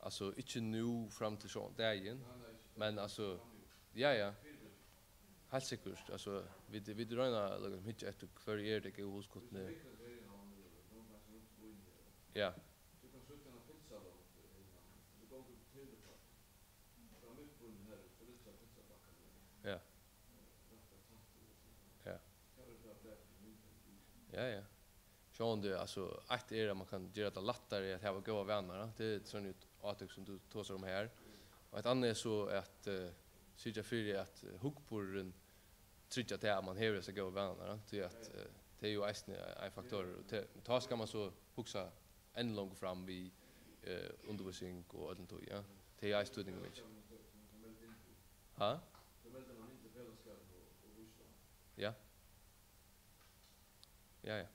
altso, ikki nú fram til sjálvan dagin, men altso, ja, ja. Heilt sikkurt. Altso, vit, vit royna at, líka, hyggja eftir, hvørji eru tey góðu hugskotini. Ja. Ja. Ja. Ja, ja. Sjálvandi, altso, eitt er, at man kann gera tað lættari at hava góðar vanar, ja. Tað er sum eitt átøk, sum tú tosar um her. Og eitt annað er so at, eh, syrgja fyri, at, eh, hugburðurin tryggja tað, at man hevur hesar góðu vanarnar, ja. Tí at, eh, tað er jo eisini ein faktor, og te-, tá skal man so hugsa enn longur fram við, eh, undirvísing og øllum tí, ja. Tað er eisini týdningarmikið. Ha? Ja. Ja, ja.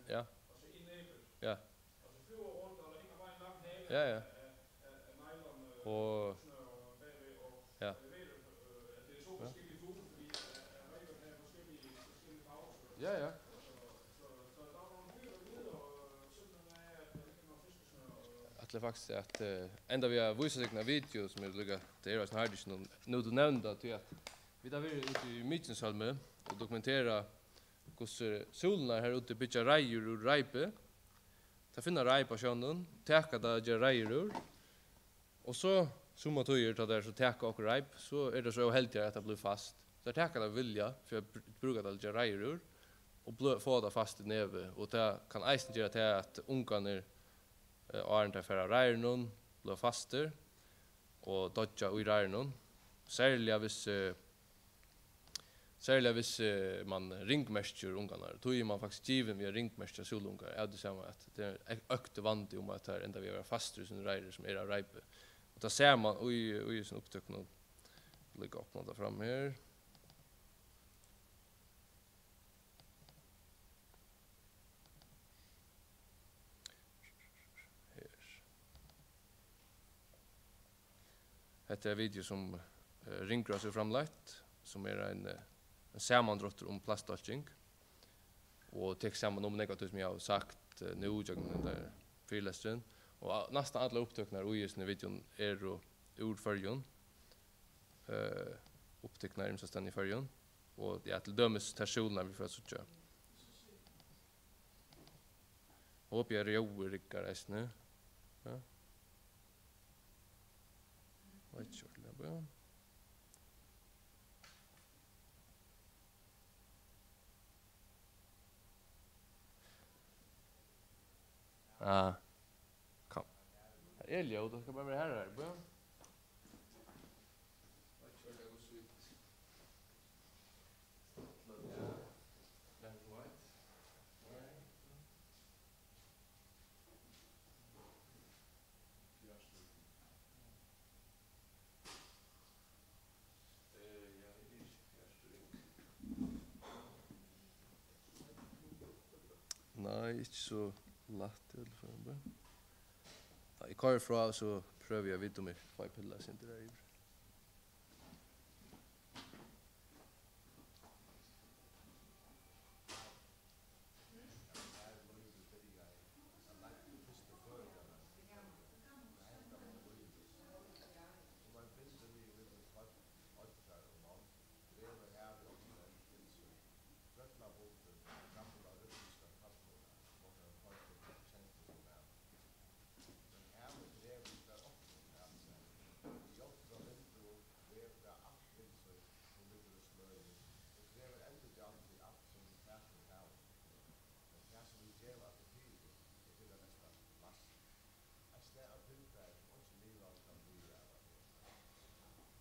Ja. Ja. Ja, ja. Og, ja. Ja, ja. Ætli faktiskt at, eh, enda við at vísa tykkum eina video, sum er líka, tað er eisini Hardis, nú, nú tú nevnir tað, tí at vit hava verið úti í Mykineshólmi og dokumenterað, hvussu súlurnar har úti byggja reiður úr reipi. Tey finna reip á sjónum, taka tað og gera reiður úr. Og so, summa tíðir, tá tey so taka okkurt reip, so eru tey so óheldig, at tað blívur fast. Tey taka tað við vilja, fyri at br-, brúka tað til at gera reiður úr, og blø-, fáa tað fast í nevið. Og tað kann eisini gera tað, at ungarnir, eh, áðrenn tey fara av reiðrinum, blíva fastir og doyggja í reiðrinum. Serliga hvis, eh, Serliga hvis, eh, man ringmerkir ungarnar. Tí er man faktiskt givin við at ringmerkja súluungar, av tí sama at tað er ein øktur vandi um, at teir enda við at vera fastir í sínum reiðri, sum er av reipi. Og tað sær man í, í hesum upptøkunum. Líka opna tað fram her. Her. Hetta er ein video, sum, eh, Ringrás hevur framleitt, sum er ein, eh, ein samandráttur um plastdálking, og tekur saman um nógv av tí, sum eg havi sagt, eh, nú gjøgnum henda fyrilesturin. Og a-, næstan allar upptøkurnar í hesum videoum eru úr Føroyum, eh, upptiknar ymsastaðni í Føroyum, og, ja, til dømis tær súlurnar, vit fara at síggja. Hopi eg ljóðið riggar eisini. Ja. Veit ikki, hvørt ljóð er. Ah, kom. Her er ljóð, tað skal bara vera her, her. Bø. Nei, ikki so lætt í øllum førum, bara. Tá eg koyri frá, so prøvi eg at vita, um eg fái pillað eitt sindur har yvir. Dregur havið okkum enn til sín. Trøllabundin, gamla rytmiska kallmúran, okkara torførda, kenslufulla maður. Men havið dregur ikki bara okkum at sær. Við hjálp frá vindinum dregur tað alt til sín, sum liggur í sløði, og krevur endurgjald fyri alt, sum vit taka úr havinum. Men tað, sum vit geva aftur fyri, er fyrst og fremst plast. Eitt slag av tilfari, sum einki livandi kann liva av at eta.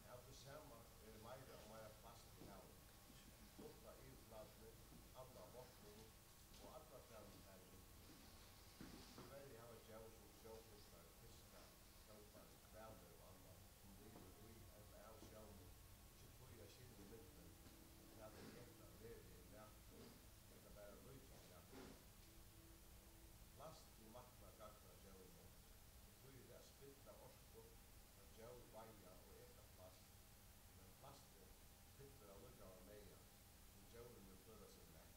Av tí sama verður meira og meira plast í havinum, upp á yvirflatuni, alla botninum og allastaðni har í luftini. Tíverri hava djór sum sjófuglar, fiskar, kópar, hvalir og annað, sum livir í ella av sjónum, ikki tíð at skilja ímillum, hvat tey eta, veruliga er matur, ella bara líkist matur. Plast til matna gagnar djórunum, og tí er tað spill av orku, at djór veiða og eta plast, men plastið fyllir allíkavæl magan, sum djórini føla seg mett.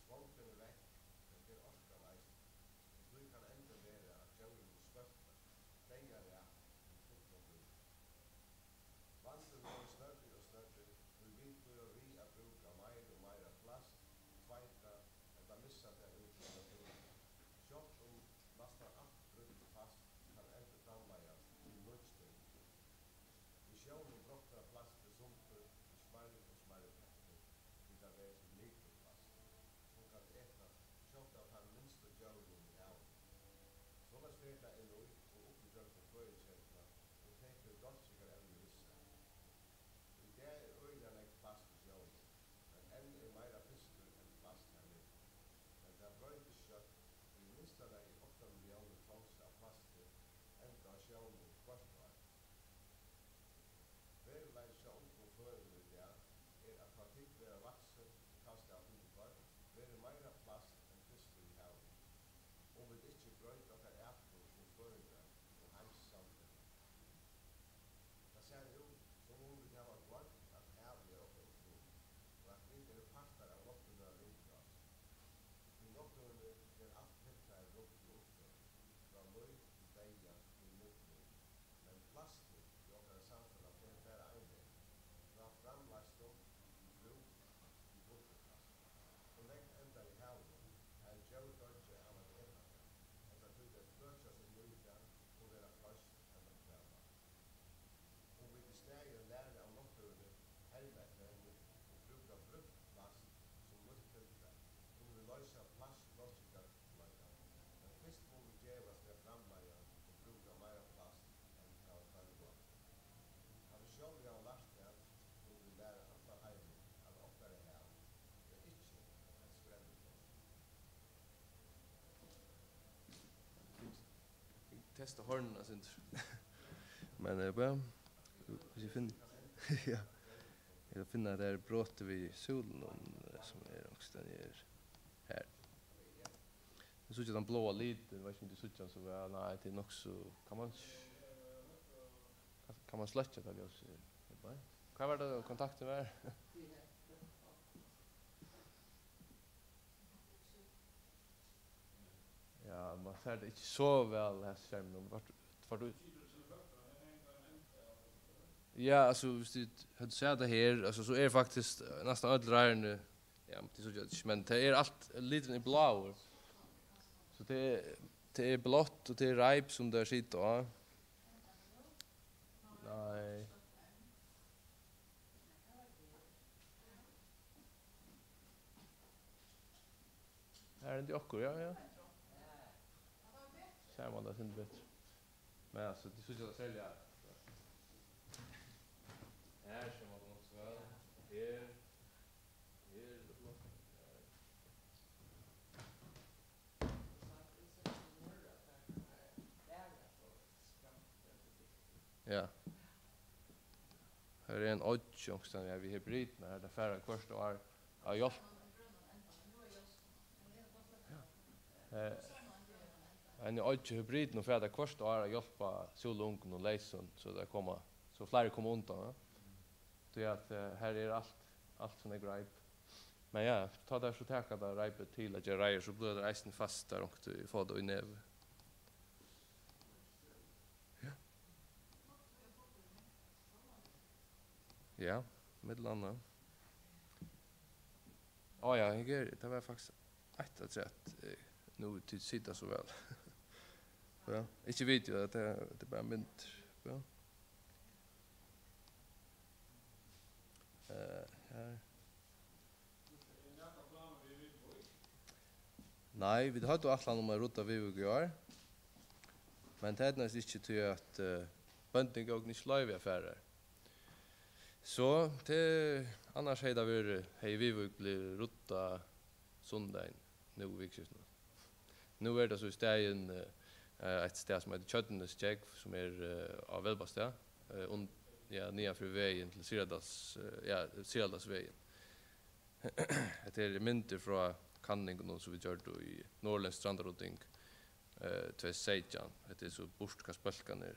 Svongdin er vekk, men tað er orkan eisini, og tí kann endin vera, at djórini skølpa, deyðarætt, í fullum búri. Vandin verður størri og størri, tí vit blíva við at brúka meira og meira plast, tveita ella missa tað út í náttúruna. Sjálvt um næstan alt brúkt plast kann endurframleiðast til nýggj ting. Í sjónum brotnar plastið sundur í smærri og smærri partir, til tað verður til mikroplast, sum kann etast sjálvt av teimum minstu djórunum í havinum. Soleiðis fer tað inn í og upp ígjøgnum føðiketuna og tekur dálkingarevni við sær. Í dag er øgiliga nógv plast í sjónum, men enn er meira fiskur enn plast har niðri. Men tað broytist skjótt, tí í minsta lagi átta milliónir tons av plasti enda á sjónum hvørt ár. Veruleikin hjá ungum føroyingum í dag er, at tá tit verða vaksin og kanska hava fingið børn, verður meira plast enn fiskur í Vit ikki broyta okkara atburð sum føroyingar og heimssamfelag. Tað sær út, sum um vit hava gloymt, at havið er okkara upprunin, og at vit eru partar av náttúruni á Rúmgás. Í náttúruni er alt tilfarið runt í umhvørvinum, frá lív til deyða til nýtt lív. Men plastur í okkara samfelag fer bara ein veg, frá framleiðslu til brúk til burturkast. Og nógv endar í havinum, har djór doyggja av at eta tað, ella tí tey kløkjast um lívið og verða floyst ella kvalað. Um vit í staðin læra av náttúruni, herma eftir henni og brúka brúkt plast sum nýtt tilfar, kunnu vit loysa plastloysingarbleikan. Men fyrst mugu vit gevast við at framleiða og brúka meira plast enn vit hava tørv á. Tá vit sjálvi hava lært tað, skulu vit læra allan heimin, at okkara hav er ikki eitt skrelligoym. Testa hornini eitt sindur. Men, eh, bara, hvis jeg finner, ja. Jeg finner, at det er brot ved solen, eh, som er angst, den er her. Jeg synes, at den blå lighten, jeg vet ikke, om du synes, så, ja, nei, det er nok så, kan man, kan man slette det, jeg synes. Hva var det, kontakten var? Ja, man sær tað ikki so væl, hasa skermin. Vart, vart tú... Ja, altso, viss tú hevði sæð tað her, altso, so er faktiskt, eh, næstan øll reiðrini, ja, men tað er so, men tað er alt, liturin er bláur. So tað er, tað er blátt, og tað er reip, sum tey sita á. Nei. Her er eisini okkurt, ja, ja. Sær man tað eitt sindur betri. Men altso, tað sær ikki serliga. Her sær man tað nokk so væl. Her. Her er tað flott. Her. Ja. Her er ein oyggj onkustaðni, ja, við hebridum, har tey fara hvørt ár at hjálpa. Ja. Eh, ein oyggj í hebridum, fara tey hvørt ár at hjálpa súluungunum leysum, so tey koma, so fleiri koma undan, ja. Tí at, eh, her er alt, alt sum er greip. Men ja, tá tær so taka tað reipið til at gera reiður, so blíva tær eisini fastar onkuntíð, fáa tað í nevið. Ja. Ja, millum annað. Á ja, eg eri, tað var faktiskt eitt afturat, eh, nú tit sita so væl. Ja, ikki video, tað er, tað er bara myndir. Ja. Eh, her. Nei, vit høvdu ætlan um at rudda Viðvík í ár, men tað eydnaðist ikki, tí at, eh, bóndin góv okkum ikki loyvi at fara har. So, tað, annars hevði tað verið, hevði Viðvík blivið ruddað sunnudagin nú í vikuskiftinum. Nú er tað so í staðin, eh, eitt stað, sum eitur Tjørnunes Gjógv, sum er, eh, á Velbastað, eh, und-, ja, niðan fyri vegin til Syðradals, eh, ja, Syðradalsvegin. Hetta er myndir frá kanningunum, sum vit gjørdu í Norðurlendsk strandarudding, eh, tvey túsund og seytjan. Hetta er so burturkast bólkarnir.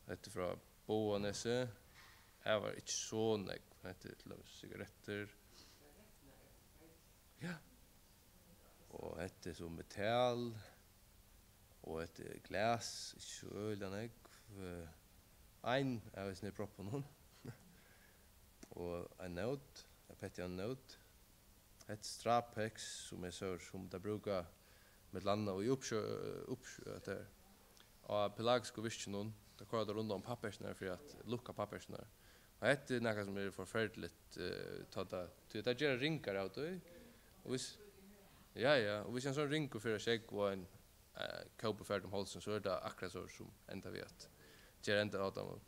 Hetta er frá Boganesi. Her var ikki so nógv. Hetta er til dømis sigarettir. Ja. Og hetta er so metal. Og hetta er glas, ikki so øgiliga nógv. Eh, ein av hesum her proppunum. Og ein nót, ein pettigan nót. Hetta er Strapex, sum eg sá, sum tey brúka millum annað í uppsjø-, uppsjø-, hetta er, á pelagisku virkjunum. Tey koyra tað rundan um pappeskjurnar fyri at lukka pappeskjurnar. Og hetta er nakað, sum er forferdiligt, eh, tá tað, tí tað gera ringar av tí. Og hvis, ja, ja, og hvis ein sånn ringur fer á sjógv og ein, eh, kópur fær tað um hálsin, so er tað akkurát so, sum endar við at gera enda á teimum.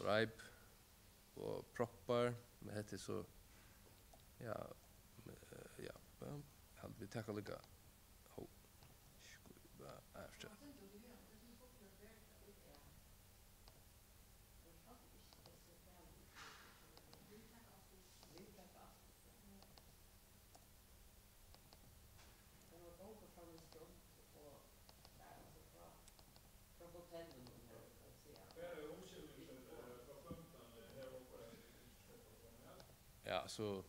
Reip og proppar, men hetta er so, ja, men, eh, ja, ja, haldi vit taka líka, hó, skíva, afturat. Ja, so,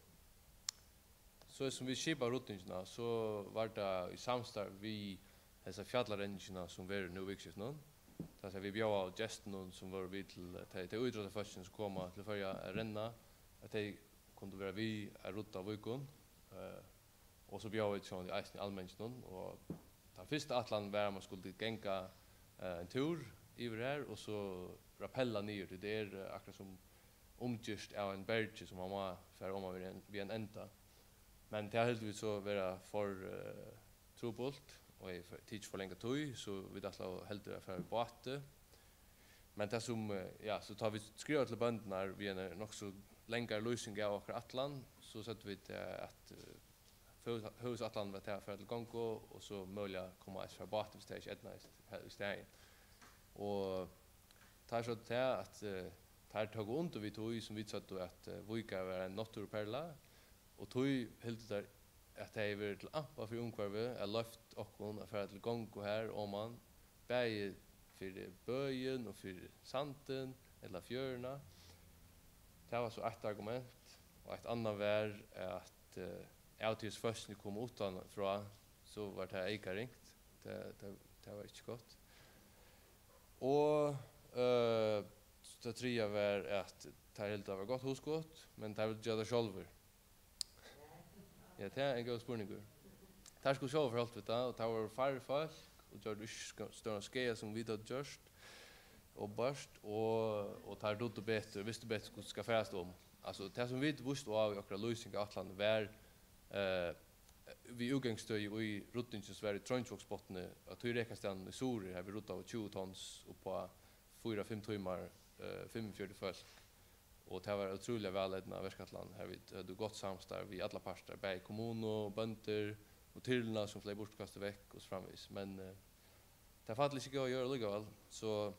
so sum vit skipa ruddingina, so var tað í samstarv við hesa fjallarenningina, sum verður nú í vikuskiftinum. Tað vil siga, vit bjóðaðu gestunum, sum vóru við til, eh, tey, tey ítróttafólkini, sum koma til Føroya at renna, at tey kundu vera við at rudda Víkum. Eh, og so bjóðaðu vit sjálvandi eisini almenninginum, og tann fyrsta ætlanin var, at man skuldi ganga, eh, ein túr yvir har, og so rappella niður, tí tað er, eh, akkurát sum umgirt av einum bergi, sum man má fara oman við ein, við ein enda. Men tað hildu vit so vera for, eh, trupult, og hevði for, tikið for langa tíð, so vit ætlaðu heldur at fara við báti. Men tað sum, eh, ja, so tá vit skrivaðu til bøndurnar við eini nokk so langari lýsing av okkara ætlan, so søgdu vit, eh, at, eh, høvuðs-, høvuðsætlanin var tað at fara til gongu, og so møguliga koma eisini fara báti, viss tað ikki eydnaðist, he-, í staðin. Og teir søgdu tað, at, eh, teir tóku undir við tí, sum vit søgdu, at, eh, Víkar var ein náttúruperla, og tí hildu teir, at tað hevði verið til ampa fyri umhvørvið at loyvt okkum at fara til gongu har oman, bæði fyri bøin og fyri sandin ella fjøruna. Tað var so eitt argument, og eitt annað var, at, eh, av tí at fólkini komu uttan frá, so var tað eyka ringt. Tað, tað, tað var ikki gott. Og, eh, tað triðja var, at teir hildu, tað var gott hugskot, men teir vildu gera tað sjálvir. Ja, tað er ein góður spurningur. Teir skuldu sjálvir forholdt við tað, og teir vóru færri fólk, og gjørdu ikki sk-, stóran skaða, sum vit høvdu gjørt, openbart, og, og teir dugdu betur, vistu betur, hvussu skal farast um. Altso, tað, sum vit vístu á í okkara lýsing av ætlanini, var, eh, við útgangsstøði í ruddingini, sum var í Trongisvágsbotni, á tí rekastaðnum í Suðuroy, har vit ruddaðu tjúgu tons upp á fýra, fimm tímar, eh, fimmogfjøruti fólk. Og tað var ótrúliga væleydnað verkætlan, har vit høvdu gott samstarv við allar partar, bæði kommunu, bøndur og tyrluna, sum fleyg burturkastað vekk, og so framvegis. Men, eh, tað fall ikki í góða jørð allíkavæl, so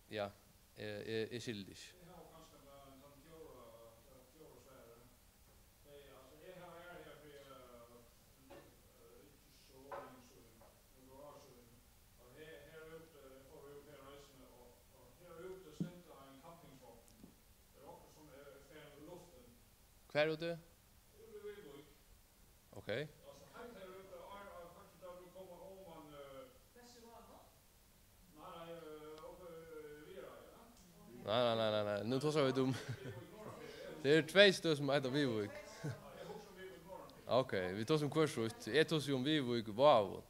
ja, eg, eg, eg skilji tað ikki. Eg havi kanska tann, tann fjórða, tað fjórða svarið. Hey, altso, eg havi verið her fyri, eh, eh, ikki so leingi síðan, nøkur ár síðan. Og her, her úti, eg fór út her eisini, og, og her úti stendur ein kampingvogn. Er okkurt sum er farin í luftin. Hvar úti? Úti í Viðvík. Ok. Altso, heilt her úti, á, á, faktiskt, tá tú kemur oman, eh, Nei, nei, eh, uppi, eh, Viðareiði, ja. Nei, nei, nei, nei, nei. Nú tosa vit um, tað eru tvey støð, sum eita Viðvík. Ok, vit tosa um hvør sítt. Eg tosi um Viðvík, Vágur.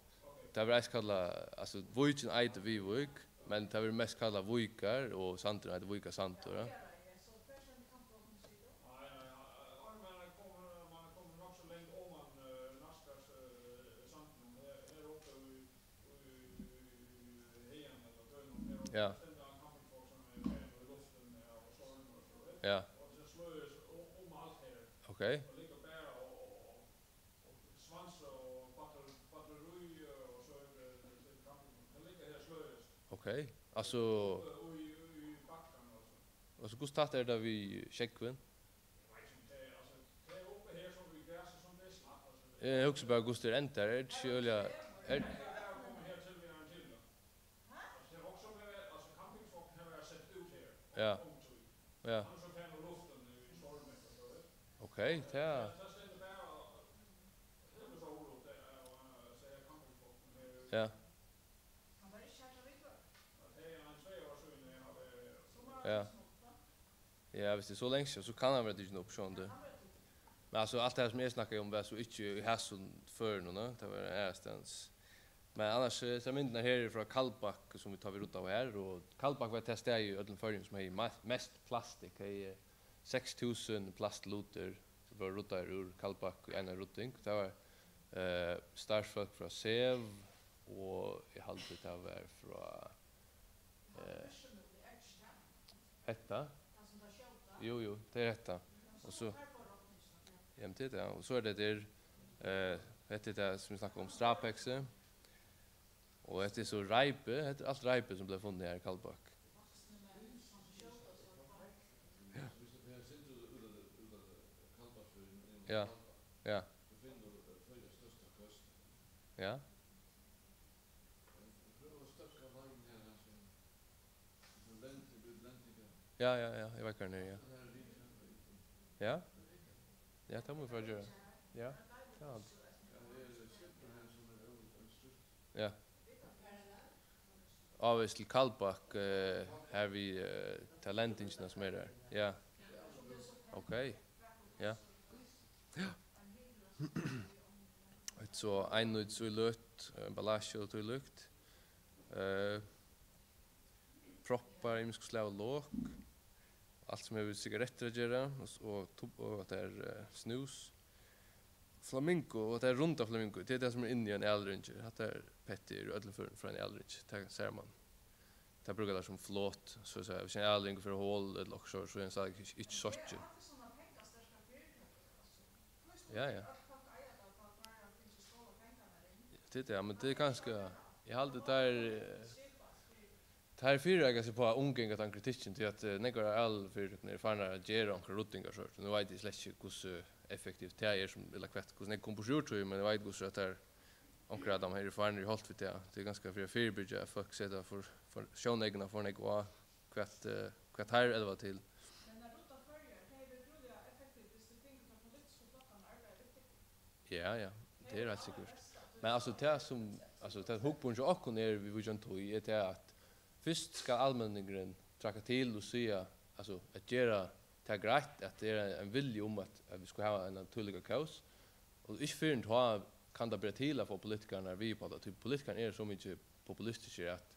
Tað verður eisini kallað, altso, víkin eitur Viðvík, men tað verður mest kallað Víkar, og sandurin eitur Víkarsandur, ja. Ja. Ja. Ok. Ok. Altso, altso, hvussu tætt er tað við sjógvin? Eg hugsi bara, hvussu tað endar. Er tað ikki øgiliga, er, ja. Ja. Ok, tað, ja. Ja. Ja, viss tað er so langt síðan, so kann hann vera tikin upp, sjálvandi. Men altso, alt tað sum eg snakkaði um, var so ikki í hasum førinum, nei, tað var aðrastaðni. Men annars, eh, hesar myndirnar her eru frá Kaldbak, sum vit, tá vit ruddaðu her, og Kaldbak var tað staðið í øllum Føroyum, sum hevði me-, mest plastikk, hevði seks túsund plastlutir, sum vóru ruddaðir úr Kaldbak í eini rudding. Tað var, eh, starvsfólk frá SEV, og eg haldi, tað var frá Eh, hetta? Jú, jú, tað er hetta. Og so, jamen, tað er tað. Og so er tað der, eh, hetta er tað, sum vit snakka um, strapexi. Og hetta er so reipi, hetta er alt reipi, sum bleiv funnið her í Kaldbak. Ja. Ja. Ja. Ja, ja, ja, eg veit hvar hann er, ja. Ja? Ja, tað mugu vit fara at gera. Ja, tað er alt. Ja. Ávegis til Kaldbak, eh, har við, eh, ta lendingina sum er har. Ja. Ok. Ja. Ja. Eitt so einnýts íløt, eh, emballasju og tílíkt. Eh, proppar, ymiskt slag av lok. Alt sum hevur við sigarettir at gera, og s-, og tub-, og tað er, eh, snús. Flamingo, og tað er runda flamingo, tað er tað sum er inni í ein ælringi. Hatta er petti í øllum førum frá ein ælringi, tað sær mann. Tað brúka teir sum flot, so at siga, hvis ein ælringur fer á hol ella okkurt, so, so er hann stadig ikki, ikki sokkin. Ja, ja. Tað er tað, men tað er kanska, eg haldi, tað er, eh, Teir fyrireika seg upp á at umganga tann kritikkin, tí at, eh, nógvar av ælfyritøkunum eru farnar at gera onkrar ruddingar, so nú veit eg slett ikki, hvussu effektivt tað er, sum, ella hvat, hvussu nógv kom burtur úr tí, men eg veit, hvussu at tær, onkrar av teimum her eru farnar í holt við tað. Tað er kanska fyri at fyribyrgja, at fólk seta for, for sjóneykuna for nógv á, hvat, eh, hvat teir elva til. Men at rudda Føroyar, tað hevði verið øgiliga effektivt, viss vit fingu teir politisku flokkarnar at arbeiða við tykkum. Ja, ja, tað er heilt sikkurt. Men altso, tað sum, altso, tað hugburðin hjá okkum er, við víkjandi tíð, er tað, at fyrst skal almenningurin traðka til og siga, altso, at gera tað greitt, at tað er ein vilji um, at, at vit skulu hava ein tílíkan kós. Og ikki fyrr enn tá kann tað bera til at fáa politikararnar við upp á tað, tí politikararnir eru so mikið populistiskir, at,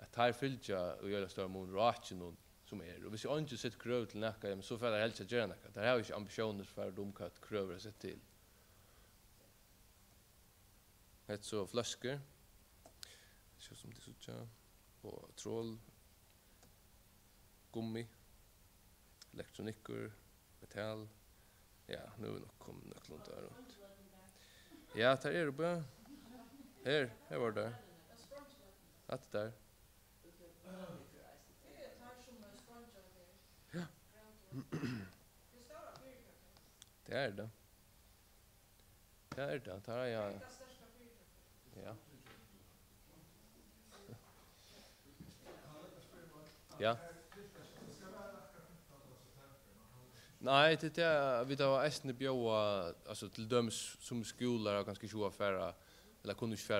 at teir fylgja í øgiliga stóran mun rákinum, sum er. Og viss eingin setir krøv til nakað, jamen, so fara teir helst at gera nakað. Teir hava ikki ambitiónir, fara um hvat krøv eru sett til. Hetta er so fløskur. Sjá sum tit síggja. Og trol. Gummi. Elektronikkur. Metal. Ja, nú eru vit nokk komin nøkulunda runt. Ja, tær eru bara. Her, her var tað. Hatta er tær. Ja. Tað er tað. Tað er tað. Tað er, ja. Ja. Nei, tað er tað, vit hava eisini bjóðað, altso, til dømis sum skúlar hava kanska ikki hug at fara, ella kunnu ikki fara